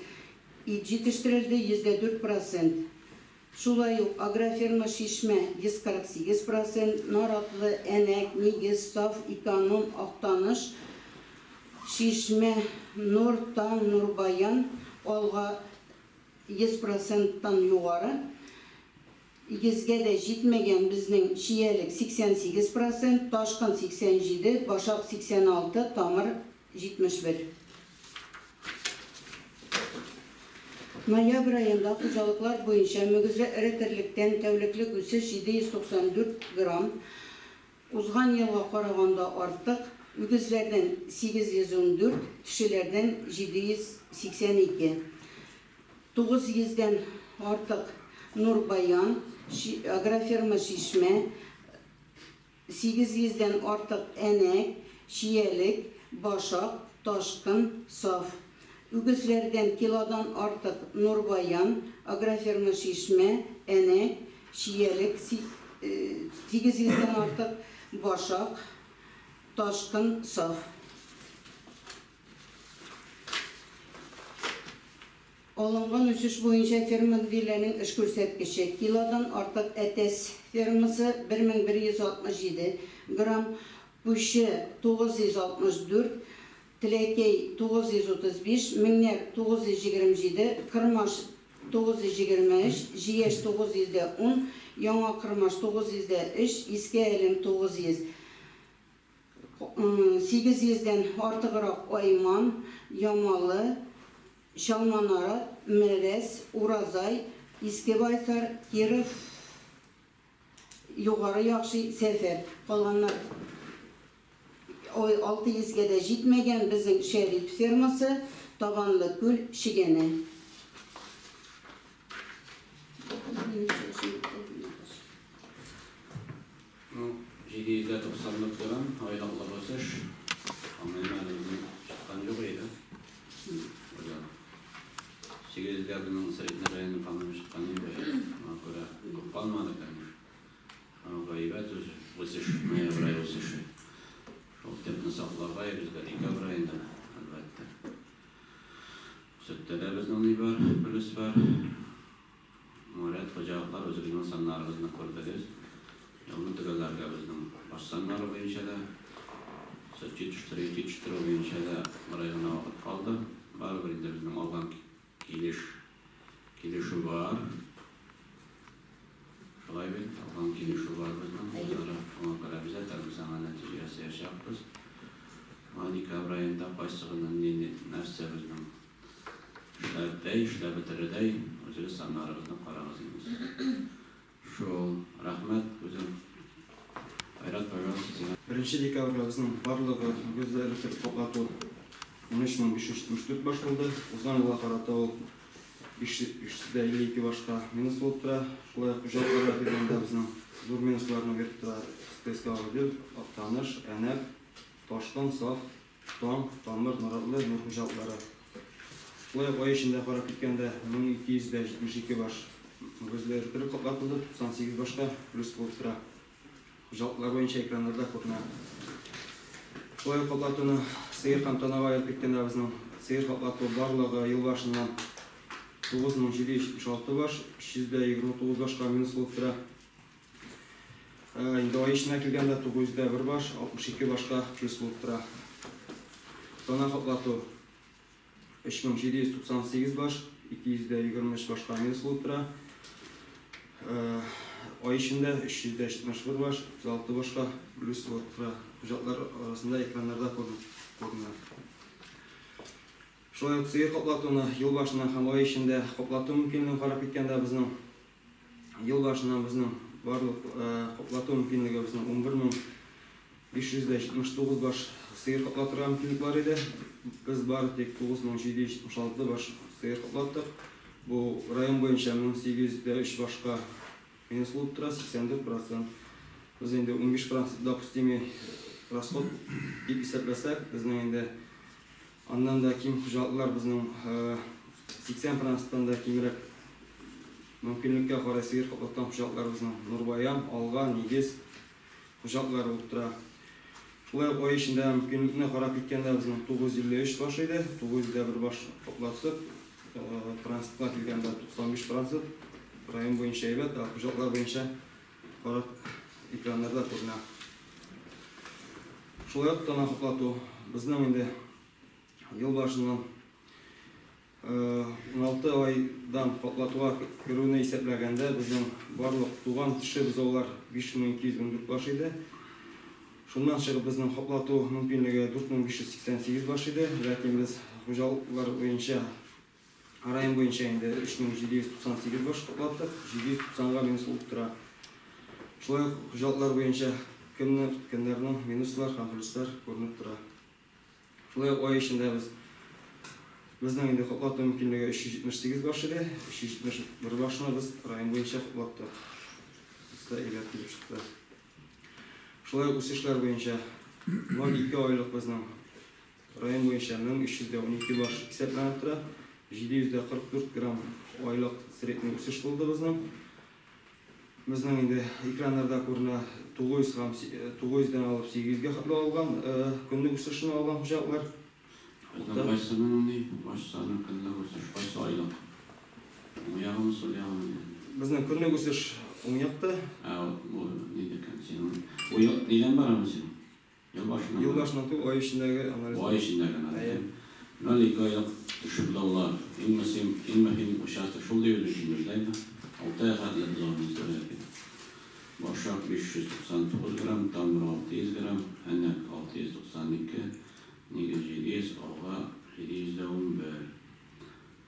ит җитештерелде, 4%. Шулай ук Агрофирма Чишмә 148%, Наратлы, Әнәк, Нигез, Саф, Эконом, Актаныш, Чишмә, Нур, Таң, Нурбаян, Алга 100%-тан югары. 100гә дә җитмәгән безнең Чиялек 88%, Ташкын 87, Башак 86, Тамыр 71. Ноябрь аенда хуҗалыклар буенча мөгезле эре терлектән тәүлеклек үсеш 794 грамм, узган елга караганда артык, үгезләрдән 814, төшеләрдән 782. 900дән артык Нурбаян, Агрофирма Чишмә, 800дән артык Әнәк, Чиялек, Башак, Ташкын, Саф. Үгезләрдән килодан артык Нурбаян, Агрофирма Чишмә, Әнәк, Чиялек, 800дән артык Башак, Ташкын, Саф. Алынган үсеш буенча ферма мөдирләренең эш күрсәткече: килодан артык Әтәс фермасы 1167 грамм, Пучы 964, Теләкәй 935, Меңнәр 927, Кырмаш 923, Җияш 910, Яңа Кырмаш 903, Иске Әлем 900. 800дән артыграк Айман, Ямалы, Чалманара, Мерәс, Уразай, Иске Байсар, Киров, Югары Яхшый, Сәфәр. Калганнар 600гә дә җитмәгән безнең Шәрип фермасы, Табанлы күл, Чегәнә. Ну, 794 грамм айлыклык үсеш. Аңлыйм әле безнең чыккан юк иде. 800гә безнең средний районы, по-моему, чыккан юк иде. Шуңа күрә күп калмады, конечно. Шуңа күрә әйбәт үсеш, ноябрь ае үсеше. Шул темпны сакларга безгә декабрь аенда, әлбәттә. Сөттә дә безнең ни бар, плюс бар. Мурат, хуҗалыклар, үзегезнең саннарыгызны күрдегез. Елны төгәлләргә безнең баш саннары буенча да, сөт җитештерү, ит җитештерү буенча да бер ай гына вакыт калды. Барыбер инде безнең алган килеш, килешү бар. Шулай бит, алган килешү бар безнең. Үзара шуңа күрә обязательно без аңа нәтиҗә ясаячакбыз. Шуңа декабрь аенда кайсы гына нинди нәрсә безнең эшләрдәй, эшләп бетерердәй, үзегез саннарыгызны карагыз инде. Шул, рәхмәт, үзең. Айрат, пожалуйста, сиңа. 1 декабрьгә безнең барлыгы мөгезле эре терлек каплату 13 574 баш булды. Узган елга карата ул 552 башка минус булып тора. Шулай ук хуҗалыкларга килгәндә безнең зур минусларны биреп тора СТСК Агыйдел, Актаныш, Әнәк, Ташкын, Саф, Таң, Тамыр, Наратлы, Нур хуҗалыклары. Шулай ук ай эчендә карап киткәндә 1272 баш мөгезле эре терлек каплатылды, 98 башка плюс булып тора. Хуҗалыклар буенча экраннарда күренә. Шулай ук каплатуны сыер һәм танага аерып киткәндә безнең сыер каплату барлыгы ел башыннан 9776 баш, 329 башка минус булып тора. Инде ай эченә килгәндә 901 баш, 62 башка плюс булып тора. Тана каплату 3798 баш, 223 башка минус булып тора. Ай эчендә 371 баш, 36 башка плюс булып тора. Хуҗалыклар арасында экраннарда күренә. Шулай ук сыер каплатуны ел башыннан һәм ай эчендә каплату мөмкинлеген карап киткәндә безнең ел башыннан безнең барлык каплату мөмкинлеге безнең 11 579 баш сыер каплатырга мөмкинлек бар иде. Без бары тик 9776 баш сыер каплаттык. Бу район буенча 1803 башка минус булып тора, 84%. Без инде 15% допустимый расход дип исәпләсәк, безнең инде аннан да ким хуҗалыклар безнең 80%-тан да кимрәк мөмкинлеккә карай сыер каплаткан хуҗалыклар безнең Нурбаян, Алга, Нигез хуҗалыклары булып тора. Шулай ук ай эчендә мөмкинлекне карап киткәндә безнең 953 баш иде, 901 баш каплаттык. Процентка килгәндә 95% район буенча әйбәт, ә хуҗалыклар буенча карап экраннарда күренә. Шулай ук тана каплату безнең инде ел башыннан 16 айдан каплатуга керүне исәпләгәндә безнең барлык туган теше бозаулар 5214 баш иде. Шуннан чыгып безнең каплату мөмкинлеге 4588 баш иде. Ләкин без хуҗалыклар буенча район буенча инде 3798 баш каплаттык, 790га минус булып тора. Шулай ук хуҗалыклар буенча кемне кемнәрнең минуслар һәм плюслар күренеп тора. Шулай ук ай эчендә безнең инде каплату мөмкинлеге 378 баш иде, 371 башны без район буенча каплаттык. Бездә әйбәт килеп чыкты. Шулай ук үсешләр буенча 0,2 айлык безнең район буенча 1312 баш исәпләнеп тора. 744 грамм айлык средний үсеш булды безнең. Безнең инде экраннарда күренә 900 һәм 900дән алып 800гә хәтле алган көнлек үсешен алган хуҗалыклар. Безнең кайсының ни? Баш саны көнлек үсеш, кайсы айлык? Уң ягымы, сул ягымы? Безнең көнлек үсеш уң якта. Ә, бу ни икән синең? Бу ел нидән барамы син? Ел башыннан. Ел башыннан түгел, ай эчендәге анализ. Бу ай эчендәге Әйе. 0,2 айлык төшеп бозаулар. Иң мөһим участок шул дип өчен, шулаймы? 6 ай хәтле бозауны үстерә. Башак. 599 грамм, Тамыр 600 грамм, Әнәк 692, Нигез 700, Алга 711.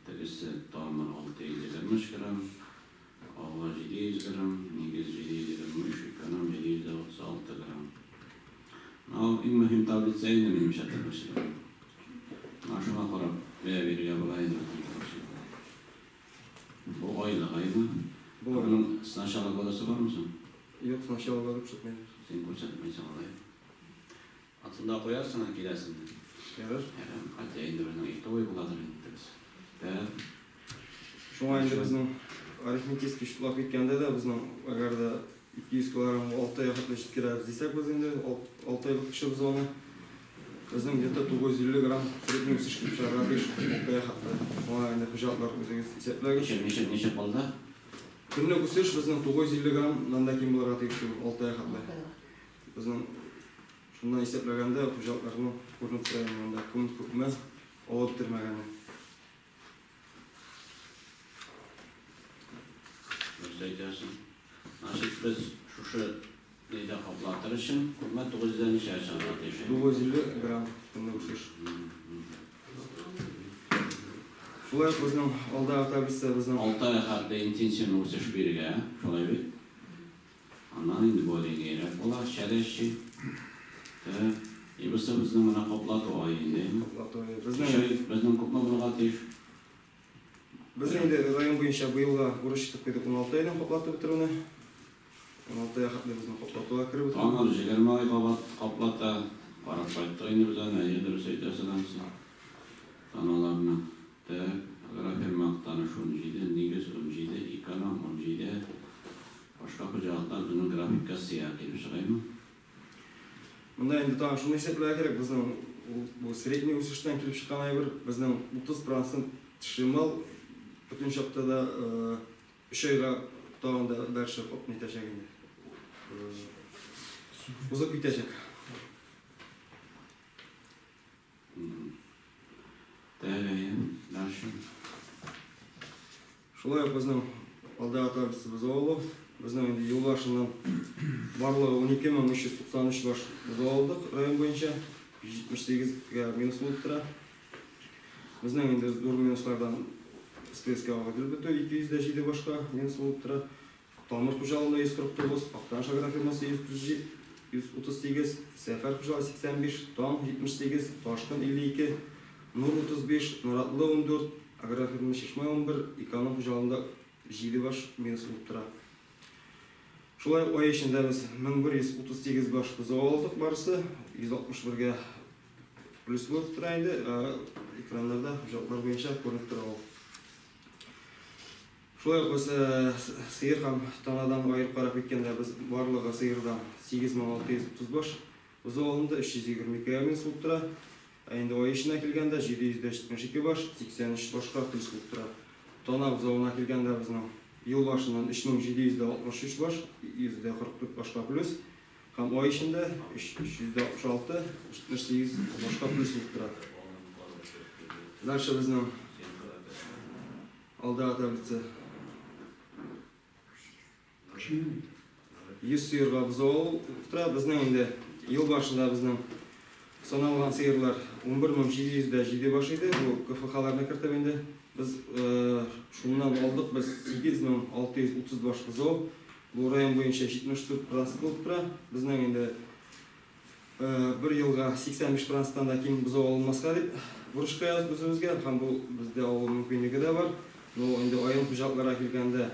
Тегесе Тамыр 623 грамм, Алга 700 грамм, Нигез 723, Эконом 736 грамм. Менә иң мөһим таблица инде минемчә терлекчеләр. Менә шуңа карап бәя бирергә була инде бөтен терлекчеләргә. Бу айлык аймы? Бу Моның с начала годасы бармы соң? Юк, с начала года күрсәтмәйбез. Син күрсәтмәйсең алай. Ансында куярсың, киләсең. Ярар. Хотя инде безнең итоговый буладыр инде тегесе. Так. Шуңа инде безнең арифметический счетлап киткәндә дә безнең әгәр дә 200 килограмм 6 айга хәтле җиткерәбез дисәк без инде 6 айлык кеше бозауны безнең где-то 950 грамм средний үсеш килеп чыгарга тиеш 6 айга хәтле. Шуңа инде хуҗалыклар үзегез исәпләгез. Ничә ничә калды? Көнлек үсеш безнең 950 граммнан да ким булырга тиеш түгел 6 айга хәтле. Безнең шуннан исәпләгәндә хуҗалыкларның күренеп тора инде монда кем күпме алып бетермәгәне. Дөрес әйтәсең. Значит, без шушы нидә каплатыр өчен күпме 900 ничә чыгарга тиеш? 950 грамм көнлек үсеш. Шулай ук безнең алдагы таблица безнең 6 ай хәтле интенсивный үсеш бирергә, шулай бит? Аннан инде более була, щадящий. Так. И бусы безнең менә каплату ае инде. каплату ае. Безнең Безнең күпме булырга тиеш? Безнең инде район буенча быелга бурыч итеп куйдык 16 айдан каплатып бетерүне. 16 ай хәтле безнең каплатуга кереп бетерү. Тамыр 20 ай каплата. Карап кайттык инде без аны, әйе, дөрес әйтәсең анысы. Таналарны. Так, агрофирма Актаныш 17, Нигез 17, Эконом 17. Башка хуҗалыклар безнең графикка сыя килеп чыгаймы? Монда инде тагын шуны исәпләргә кирәк, безнең бу средний үсештән килеп чыккан әйбер, безнең 30% теше мал бөтен чакта да 3 айга тагын да дальше нитәчәк инде. Узып китәчәк. Так, әйе, дальше. Шулай ук безнең алдагы таблицабыз алу. Безнең инде ел башыннан барлыгы 12393 баш бозау алдык район буенча. 178-гә минус булып тора. Безнең инде зур минуслардан СПСК килеп бетү 207 башка минус булып тора. Тамыр хуҗалыгында 149, Актаныш агрофирмасы 138, Сәфәр хуҗалыгы 85, Таң 78, Ташкын 52, Нур 35, Наратлы 14, агрофирма Чишмә 11, Эконом хуҗалыгында 7 баш минус булып тора. Шулай ук ай эчендә без 1138 баш бозау алдык барысы, 161-гә плюс булып тора инде, экраннарда хуҗалыклар буенча күренеп тора ул. Шулай ук без сыер һәм танадан аерып карап киткәндә без барлыгы сыердан 8630 баш бозау алынды, 322 минус булып тора. Ә инде ай эченә килгәндә 772 баш, 83 башка плюс булып тора. Тана бозавына килгәндә безнең ел башыннан 3763 баш, 144 башка плюс. Һәм ай эчендә 366, 78 башка плюс булып тора. Дальше безнең алдагы таблица. 100 сыерга бозау тора. Безнең инде ел башында безнең саналган сыерлар 11707 баш иде. Бу КФХ-ларны кертеп инде. Без шуннан алдык без 8630 баш бозау. Бу район буенча 74% булып тора. Безнең инде бер елга 85%-тан да ким бозау алынмаска дип бурыч куябыз үзебезгә. Һәм бу бездә алу мөмкинлеге дә бар. Но инде аерым хуҗалыкларга килгәндә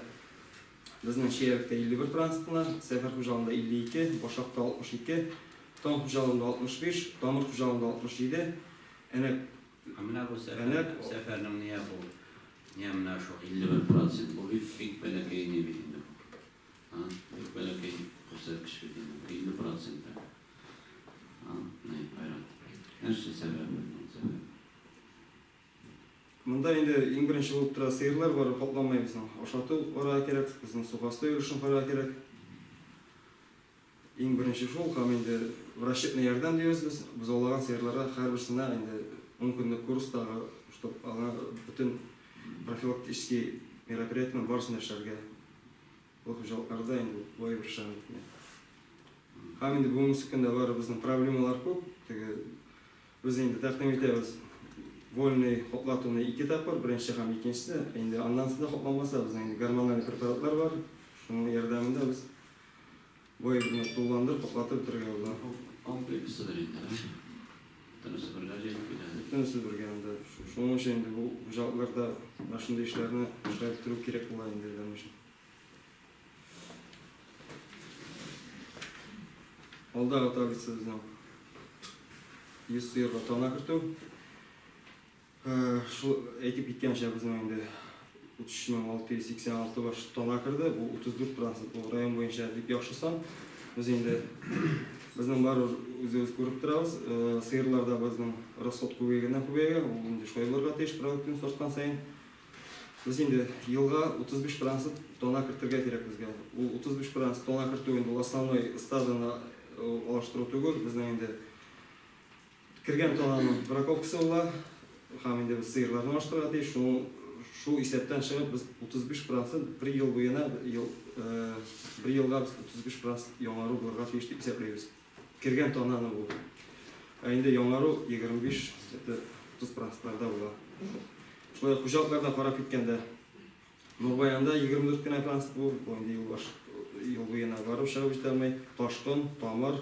безнең Чиялектә 51% кына, Сәфәр хуҗалыгында 52, Башакта 62, Таң хуҗалыгында 65, Тамыр хуҗалыгында 67, Әнәк. Менә бу Әнәк сәфәрнең ния бу? Ния менә шу 51% бу бик бик бәләкәй ни бит инде. А, бик бәләкәй күрсәткеч бит инде. 50%. А, ни, Айрат. Нәрсә сәбәбе? Сәбәп? Монда инде иң беренче булып тора сыерлар бар, капламай безнең. Ашату карарга кирәк, безнең сугасты өлешен карарга кирәк. Иң беренче шул, һәм инде врачебный ярдәм дибез без, бозаулаган сыерларга һәрберсенә инде 10 көнлек курстагы, чтоб аңа бөтен профилактический мероприятиеның барысын эшләргә. Бу хуҗалыкларда инде бу әйбер эшләнә. Һәм инде бүгенге көндә барыбызның проблемалар күп. Теге без инде тәкъдим итәбез вольный хаплатуны 2 тапкыр, беренче һәм икенчесе. Инде аннан соң да хапланмаса, безнең инде гормональ препаратлар бар. Шуның ярдәмендә без бу әйберне тулыландырып, хаплатып бетерергә була. Комплексыдыр инде, бөтенесе бергә җыелып килә. Бөтенесе бергә инде. Шуның өчен инде бу хуҗалыкларда менә шундый эшләрне эшләп бетерү кирәк була инде адәм өчен. Алдагы таблица безнең 100 сыерга тана кертү. Шул әйтеп киткәнчә, безнең инде 33686 баш тана керде. Бу 34%, бу район буенча бик яхшы сан. Без инде безнең бар үзебез күреп торабыз. Сыерларда безнең расход күбәйгәннән күбәйгән, ул инде шулай булырга тиеш, продуктны саткан саен. Без инде елга 35% тона кертергә кирәк безгә. Ул 35% тона кертү инде ул основной стаданы алыштыру түгел, безнең инде кергән тонаның браковкасы була, һәм инде без сыерларны алыштырырга тиеш. Шул исәптән чыгып без 35% бер ел буена, бер елга без 35% яңару булырга тиеш дип исәплибез. Кергән тонаны бу. Ә инде яңару 25, это 30%-ларда була. Шулай хуҗалыкларда карап киткәндә, Нурбаянда 24 кенә процент бу, бу инде ел буена барып чыгып җитә алмый. Ташкын, Тамыр,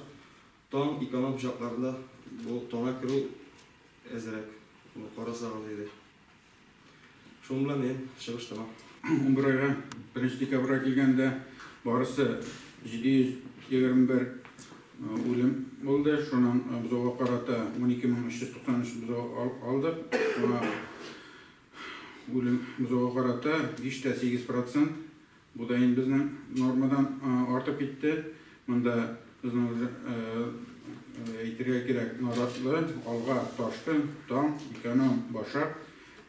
Таң, Эконом хуҗалыкларында бу тона керү әзрәк. Моны карасагыз иде. Шуның белән мин чыгыш тәмам. 11 айга 1 декабрьгә килгәндә барысы 721 үлем булды. Шуның бозауга карата 12393 бозау алдык. Шуңа үлем бозауга карата 5,8%. Бу да инде безнең нормадан артып китте. Монда безнең уже әйтергә кирәк, Наратлы, Алга, Ташкын, Таң, Эконом, Башак,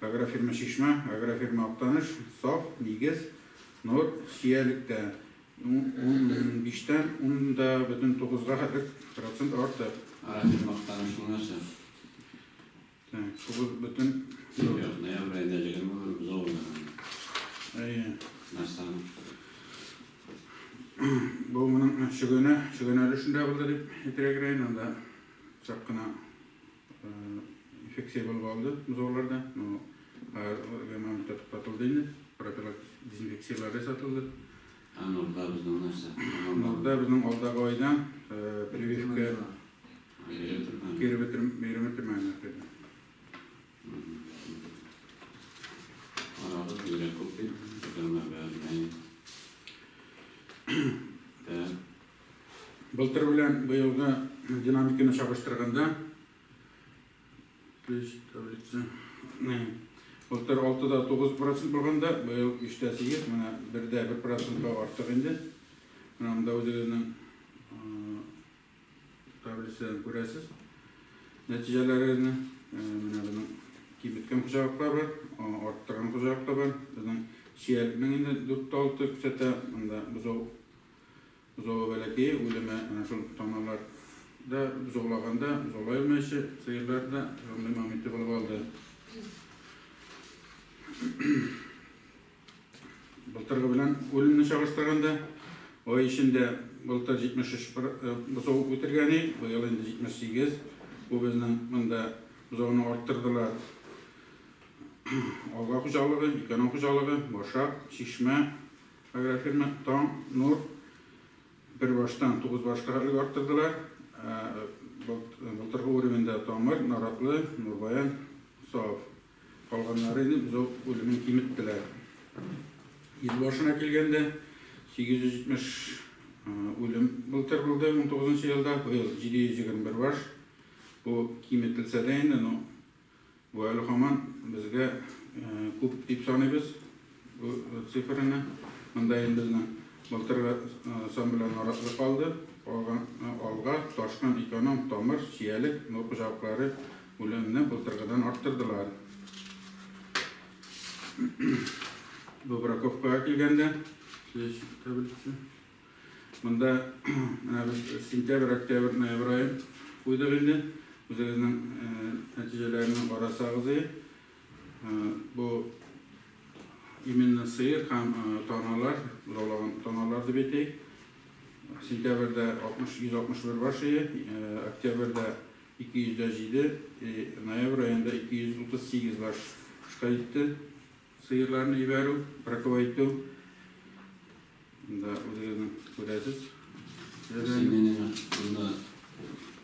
Агрофирма Чишмә, Агрофирма Актаныш, Саф, Нигез, Нур, Чиялектә 15-тән 10,9-га хәтлек процент артык. Агрофирма Актаныш нәрсә? Тугыз бөтен Юк, ноябрь аенда 21 бозау булды. Әйе. Нәрсә? Бу моның шөгенә өлешендә булды дип әйтергә кирәк. Анда чак кына инфекция булып алды бозауларда. Но гематома туктатылды инде. Профилактик дезинфекцияләр ясатылды. Ә Нурда безнең нәрсә? Нурда безнең алдагы айдан прививка кире биреп бетермәгән. Арабыз бигрәк күп бит. Былтыр белән быелгы динамиканы чагыштырганда, таблица, былтыр 6,9% булганда, быел 3,8, менә 1,1%-ка артык инде. Менә монда үзегезнең таблицадан күрәсез. Нәтиҗәләрегезне, менә безнең киметкән хуҗалыклар бар, арттырган хуҗалыклар бар. Безнең чиялekнең инде 4,6 күрсәтә, монда бозау бәләкәй, үлеме әнә шул таналар да бозаулаганда, бозаулай алмаучы сыерлар да шундый моменты булып алды. Былтыргы белән үлемне чагыштырганда, ай эчендә былтыр 73 бозау үтергән иде, быел инде 78. Бу безнең монда бозауны арттырдылар. Алга хуҗалыгы, Эконом хуҗалыгы, Башак, Чишмә, агрофирма, Таң, Нур бер баштан 9 башка хәтлек арттырдылар. Былтыргы уровеньдә Тамыр, Наратлы, Нурбаян, Саф. Калганнары инде бозау үлемен киметтеләр. Ел башына килгәндә 870 үлем былтыр булды 19 елда, быел 721 баш. Бу киметелсә дә инде, но бу әле һаман безгә күп дип саныйбыз бу цифраны. Монда инде безнең былтыргы сан белән Наратлы калды. Калган Алга, Ташкын, Эконом, Тамыр, Чиялек, Нур хуҗалыклары үлемне былтыргыдан арттырдылар. Бу браковкага килгәндә, таблица. Монда менә без сентябрь, октябрь, ноябрь аен куйдык инде. Үзегезнең нәтиҗәләрен карасагыз, бу именно сыер һәм таналар, бозаулаган таналар дип әйтәйек. Сентябрьдә 161 баш ие, октябрьдә 207, ноябрь аенда 238 баш кышка җитте. Сыерларны җибәрү, браковать итү. Монда үзегезнең күрәсез. Син монда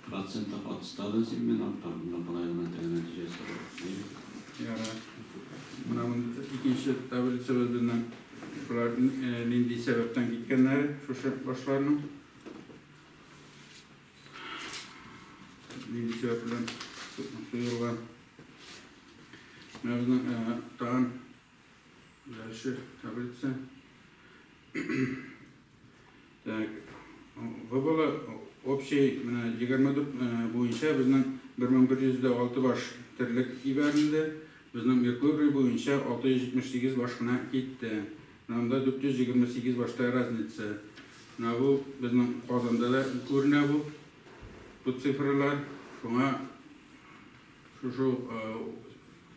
процентов отстадың син мен арттан, монда болай гына теге нәтиҗәсе бар. Яра. Менә монда икенче таблицабыз безнең шулар нинди сәбәптән киткәннәре шушы башларның. Нинди сәбәп белән суелган. Менә безнең тагын дальше таблица. Так, выбылы общий менә 24 буенча безнең 1106 баш терлек җибәрелде. Безнең Меркурий буенча 678 баш кына китте. Монда 428 башта разница. Менә бу безнең Казанда да күренә бу цифрлар. Шуңа шушы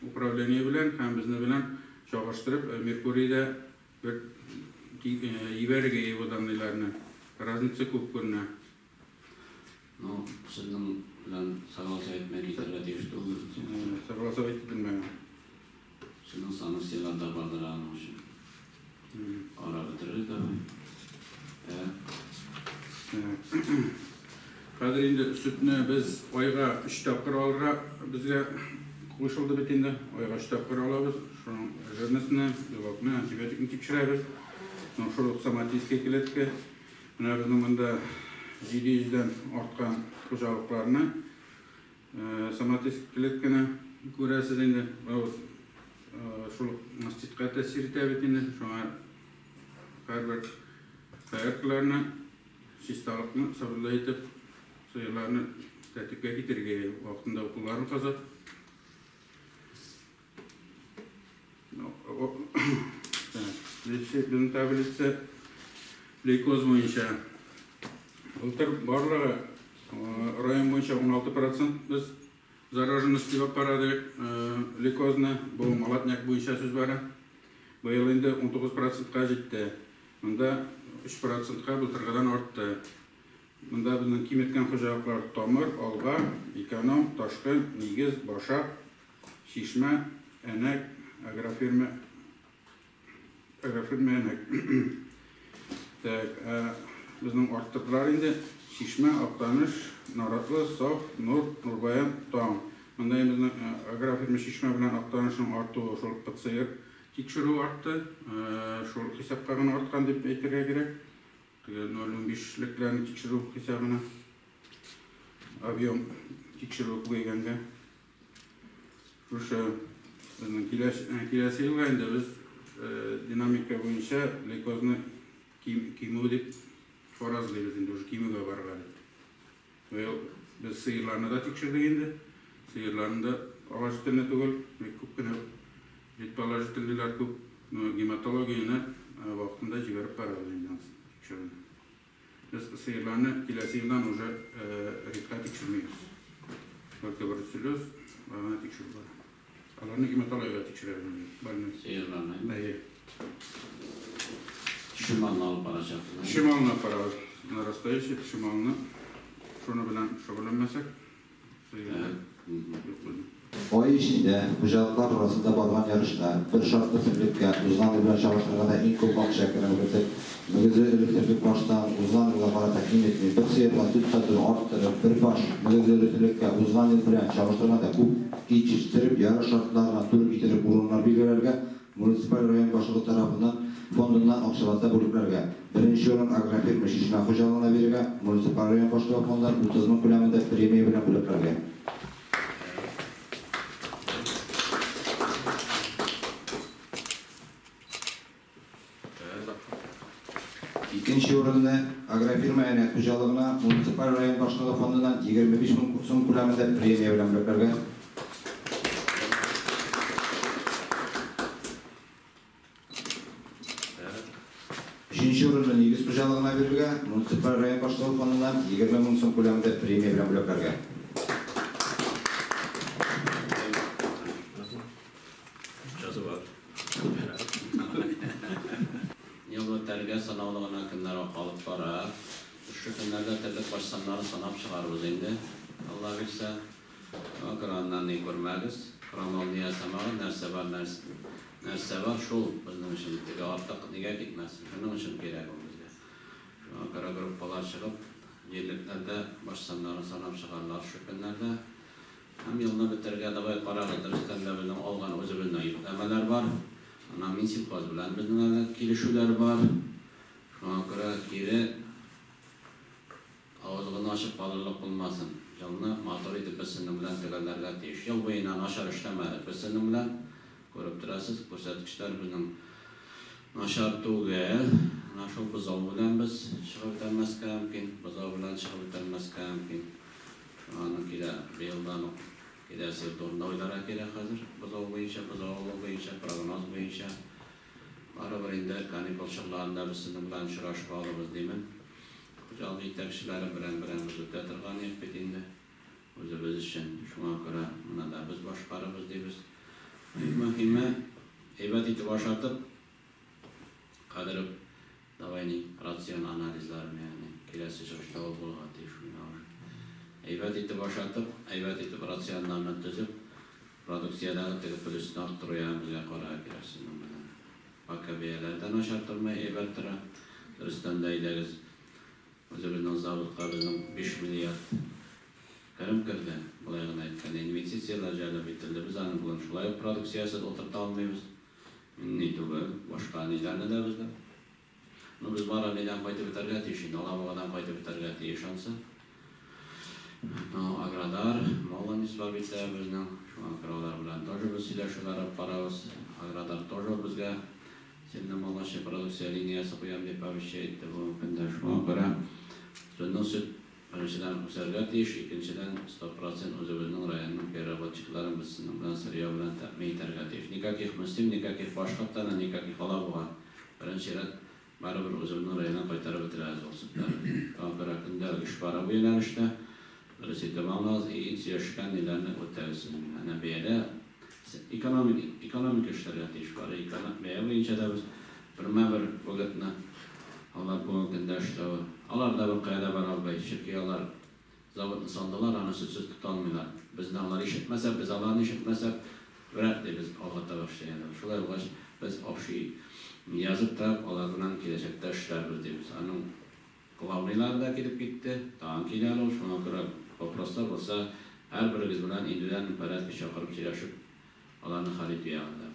управление белән һәм безне белән чагыштырып Меркурийда бер җибәрергә его данныйларны. Разница күп күренә. Ну, сезнең белән согласовать итмәй китәргә тиеш түгел. Согласовать ителмәгән. Сезнең саны сыйларда бардыр аның өчен. Ара бетерер давай. Хәзер инде сөтне без айга 3 тапкыр алырга безгә кушылды бит инде. Айга 3 тапкыр алабыз. Шуның жирностьны, белокны, антибиотикны тикшерәбез. Шул ук соматический клетка. Менә безнең монда 700дән арткан хуҗалыкларны соматический клетканы күрәсез инде. Шул маститка тәэсир итә бит инде. Шуңа һәрбер проектларны чисталыкны соблюдать итеп, сыерларны тәртипкә китерергә, вакытында укуларын казап. Безнең таблица лейкоз буенча. Былтыр барлыгы район буенча 16% без зараженность дип карадык лейкозны, бу молотняк буенча сүз бара. Быел инде 19%-ка җитте. Монда 3%-ка былтыргыдан артты. Монда безнең киметкән хуҗалыклар Тамыр, Алга, Эконом, Ташкын, Нигез, Башак, Чишмә, Әнәк, агрофирма, агрофирма Әнәк. Так, безнең арттырдылар инде Чишмә, Актаныш, Наратлы, Саф, Нур, Нурбаян, Таң. Монда безнең агрофирма Чишмә белән Актанышның артуы шул ПЦР тикшерү артты. Шул хисапка гына арткан дип әйтергә кирәк. Теге 0,15лекләрне тикшерү хисабына объем тикшерү күбәйгәнгә. Шушы безнең киләсе елга инде без динамика буенча лейкозны кимү дип фаразлыйбыз инде, уже кимүгә барырга дип. Быел без сыерларны да тикшердек инде. Сыерларны да положительный түгел, бик күп кенә предположительныйлар күп. Но гематологияне вакытында җибәреп барабыз инде анысы тикшерүне. Без сыерларны киләсе елдан уже редка тикшермибез. Только бруцеллез гына тикшерү бара. Аларны гематологиягә тикшерәбез инде. Больной. Сыерларны. Әйе. Шималны алып барачаксыз. Шималны алып барабыз. Нарастающий шималны. Шуны белән шөгыльләнмәсәк, сыерлар юк безнең. Ай эчендә хуҗалыклар арасында барган ярышта бер шартлы терлеккә узган ел белән чагыштырганда иң күп акча кереп, мөгезле эре терлек баштан узган елга карата киметми, бер сыерга сөт сатуны арттырып, бер баш мөгезле эре терлеккә узган ел белән чагыштырганда күп ит җитештереп, ярыш шартларына туры китереп урыннар билгеләргә, муниципаль район башлыгы тарафыннан фондыннан акчалата бүлекләргә, беренче урын агрофирма Чишмә хуҗалыгына бирергә, муниципаль район башлыгы фондыннан 30 мең күләмендә премия белән бүлекләргә. Икенче урынны агрофирма Әнәк хуҗалыгына муниципаль район башлыгы фондыннан 25 мең сум күләмендә премия белән бүлекләргә. Өченче урынны Нигез хуҗалыгына бирергә, муниципаль район башлыгы фондыннан 20 мең сум күләмендә премия белән бүлекләргә. Тәрбия санаулыгына кемнәр алып бара? көннәрдә терлек баш саннарын санап чыгарбыз инде, Алла бирсә. Шуңа күрә аннан ни күрмәгез, крамал ни ясамагыз, нәрсә бар, нәрсә бар, шул безнең өчен теге артык нигә китмәсен, шуның өчен кирәк ул безгә. Шуңа күрә группалар чыгып, җирлекләрдә баш саннарын санап чыгарлар шул көннәрдә. Һәм елны бетерергә давай карагыз, дөрестән дә безнең алган үзебезнең йөкләмәләр бар. Аннан Минсельхоз белән безнең әле килешүләр бар. Шуңа күрә кире авызыгызны ачып калырлык булмасын. Елны матур итеп без сезнең белән төгәлләргә тиеш. Ел буена начар эшләмәдек без сезнең белән. Күреп торасыз, күрсәткечләр безнең начар түгел. Менә шул бозау белән без чыгып үтәлмәскә мөмкин. Бозау белән чыгып үтәлмәскә мөмкин. Шуңа аны килә быелдан ук киләсе ел турында уйларга кирәк хәзер. Бозау буенча, бозау алу буенча, прогноз буенча. Барыбер инде каникул чорларында без сезнең белән очрашып алырбыз димен. Хуҗалык җитәкчеләре берәм-берәм без үтә торган идек бит инде. Үзебез өчен. Шуңа күрә моны да без башкарабыз дибез. Иң мөһиме, әйбәт итеп ашатып, хәзер үк давай ни рацион анализларын, ягъни киләсе чыгышта ул булырга тиеш миңа уже. Әйбәт итеп ашатып, әйбәт итеп рационнарны төзеп, продукциядәге теге плюсны арттыру ягын безгә карарга кирәк сезнең белән. Пока бәяләр дә начар тормый, әйбәт тора. Дөрестән дә, әйдәгез, үзебезнең заводка безнең 5 миллиард керем керде. Болай гына әйткәндә, инвестицияләр җәлеп ителде. Без аны бүген шулай ук продукциясез утырта алмыйбыз. Ни түгел, башка ниләрне дә бездә. Ну, без бары нидән кайтып бетәргә тиеш инде, Алабугадан кайтып бетәргә тиеш ансы. Ну, Аградар, Молодец бар бит тә безнең. Шуңа күрә алар белән тоже без сөйләшүләр алып барабыз. Аградар тоже безгә цельномолочный продукция линиясе куям дип обещать итте бүгенге көндә. Шуңа күрә безнең сөт беренчедән үсәргә тиеш, икенчедән 100% үзебезнең районның переработчикларын без сезнең белән сырье белән тәэмин итәргә тиеш. Никаких Мөслим, никаких Башкортстан, никаких Алабуга. Беренче рәт барыбер үзебезнең районнан кайтарып бетерәбез ул сөтләрне. Шуңа күрә көндәлек эш бара бу юнәлештә. Дөрес итеп аңлагыз, и сөйләшкән ниләрне үтәгез сезнең белән. Әнә бәядә экономик экономика эшләргә тиеш бары бәя буенча да без бермә-бер выгодно алар бүгенге көндә эшләве. Алар да беркая да бара алмый, чөнки алар заводны салдылар, аны сөтсез тота алмыйлар. Безне алар ишетмәсә, без аларны ишетмәсәк, вряд ли без алга таба эшли алабыз. Шулай булгач, без общий язып та алар белән киләчәктә эшләрбез дибез. Аның главныйлары да килеп китте, тагын килә әле ул, шуңа күрә вопрослар булса, һәрберегез белән индивидуальный порядке чакырып сөйләшеп, аларны хәл итү ягында.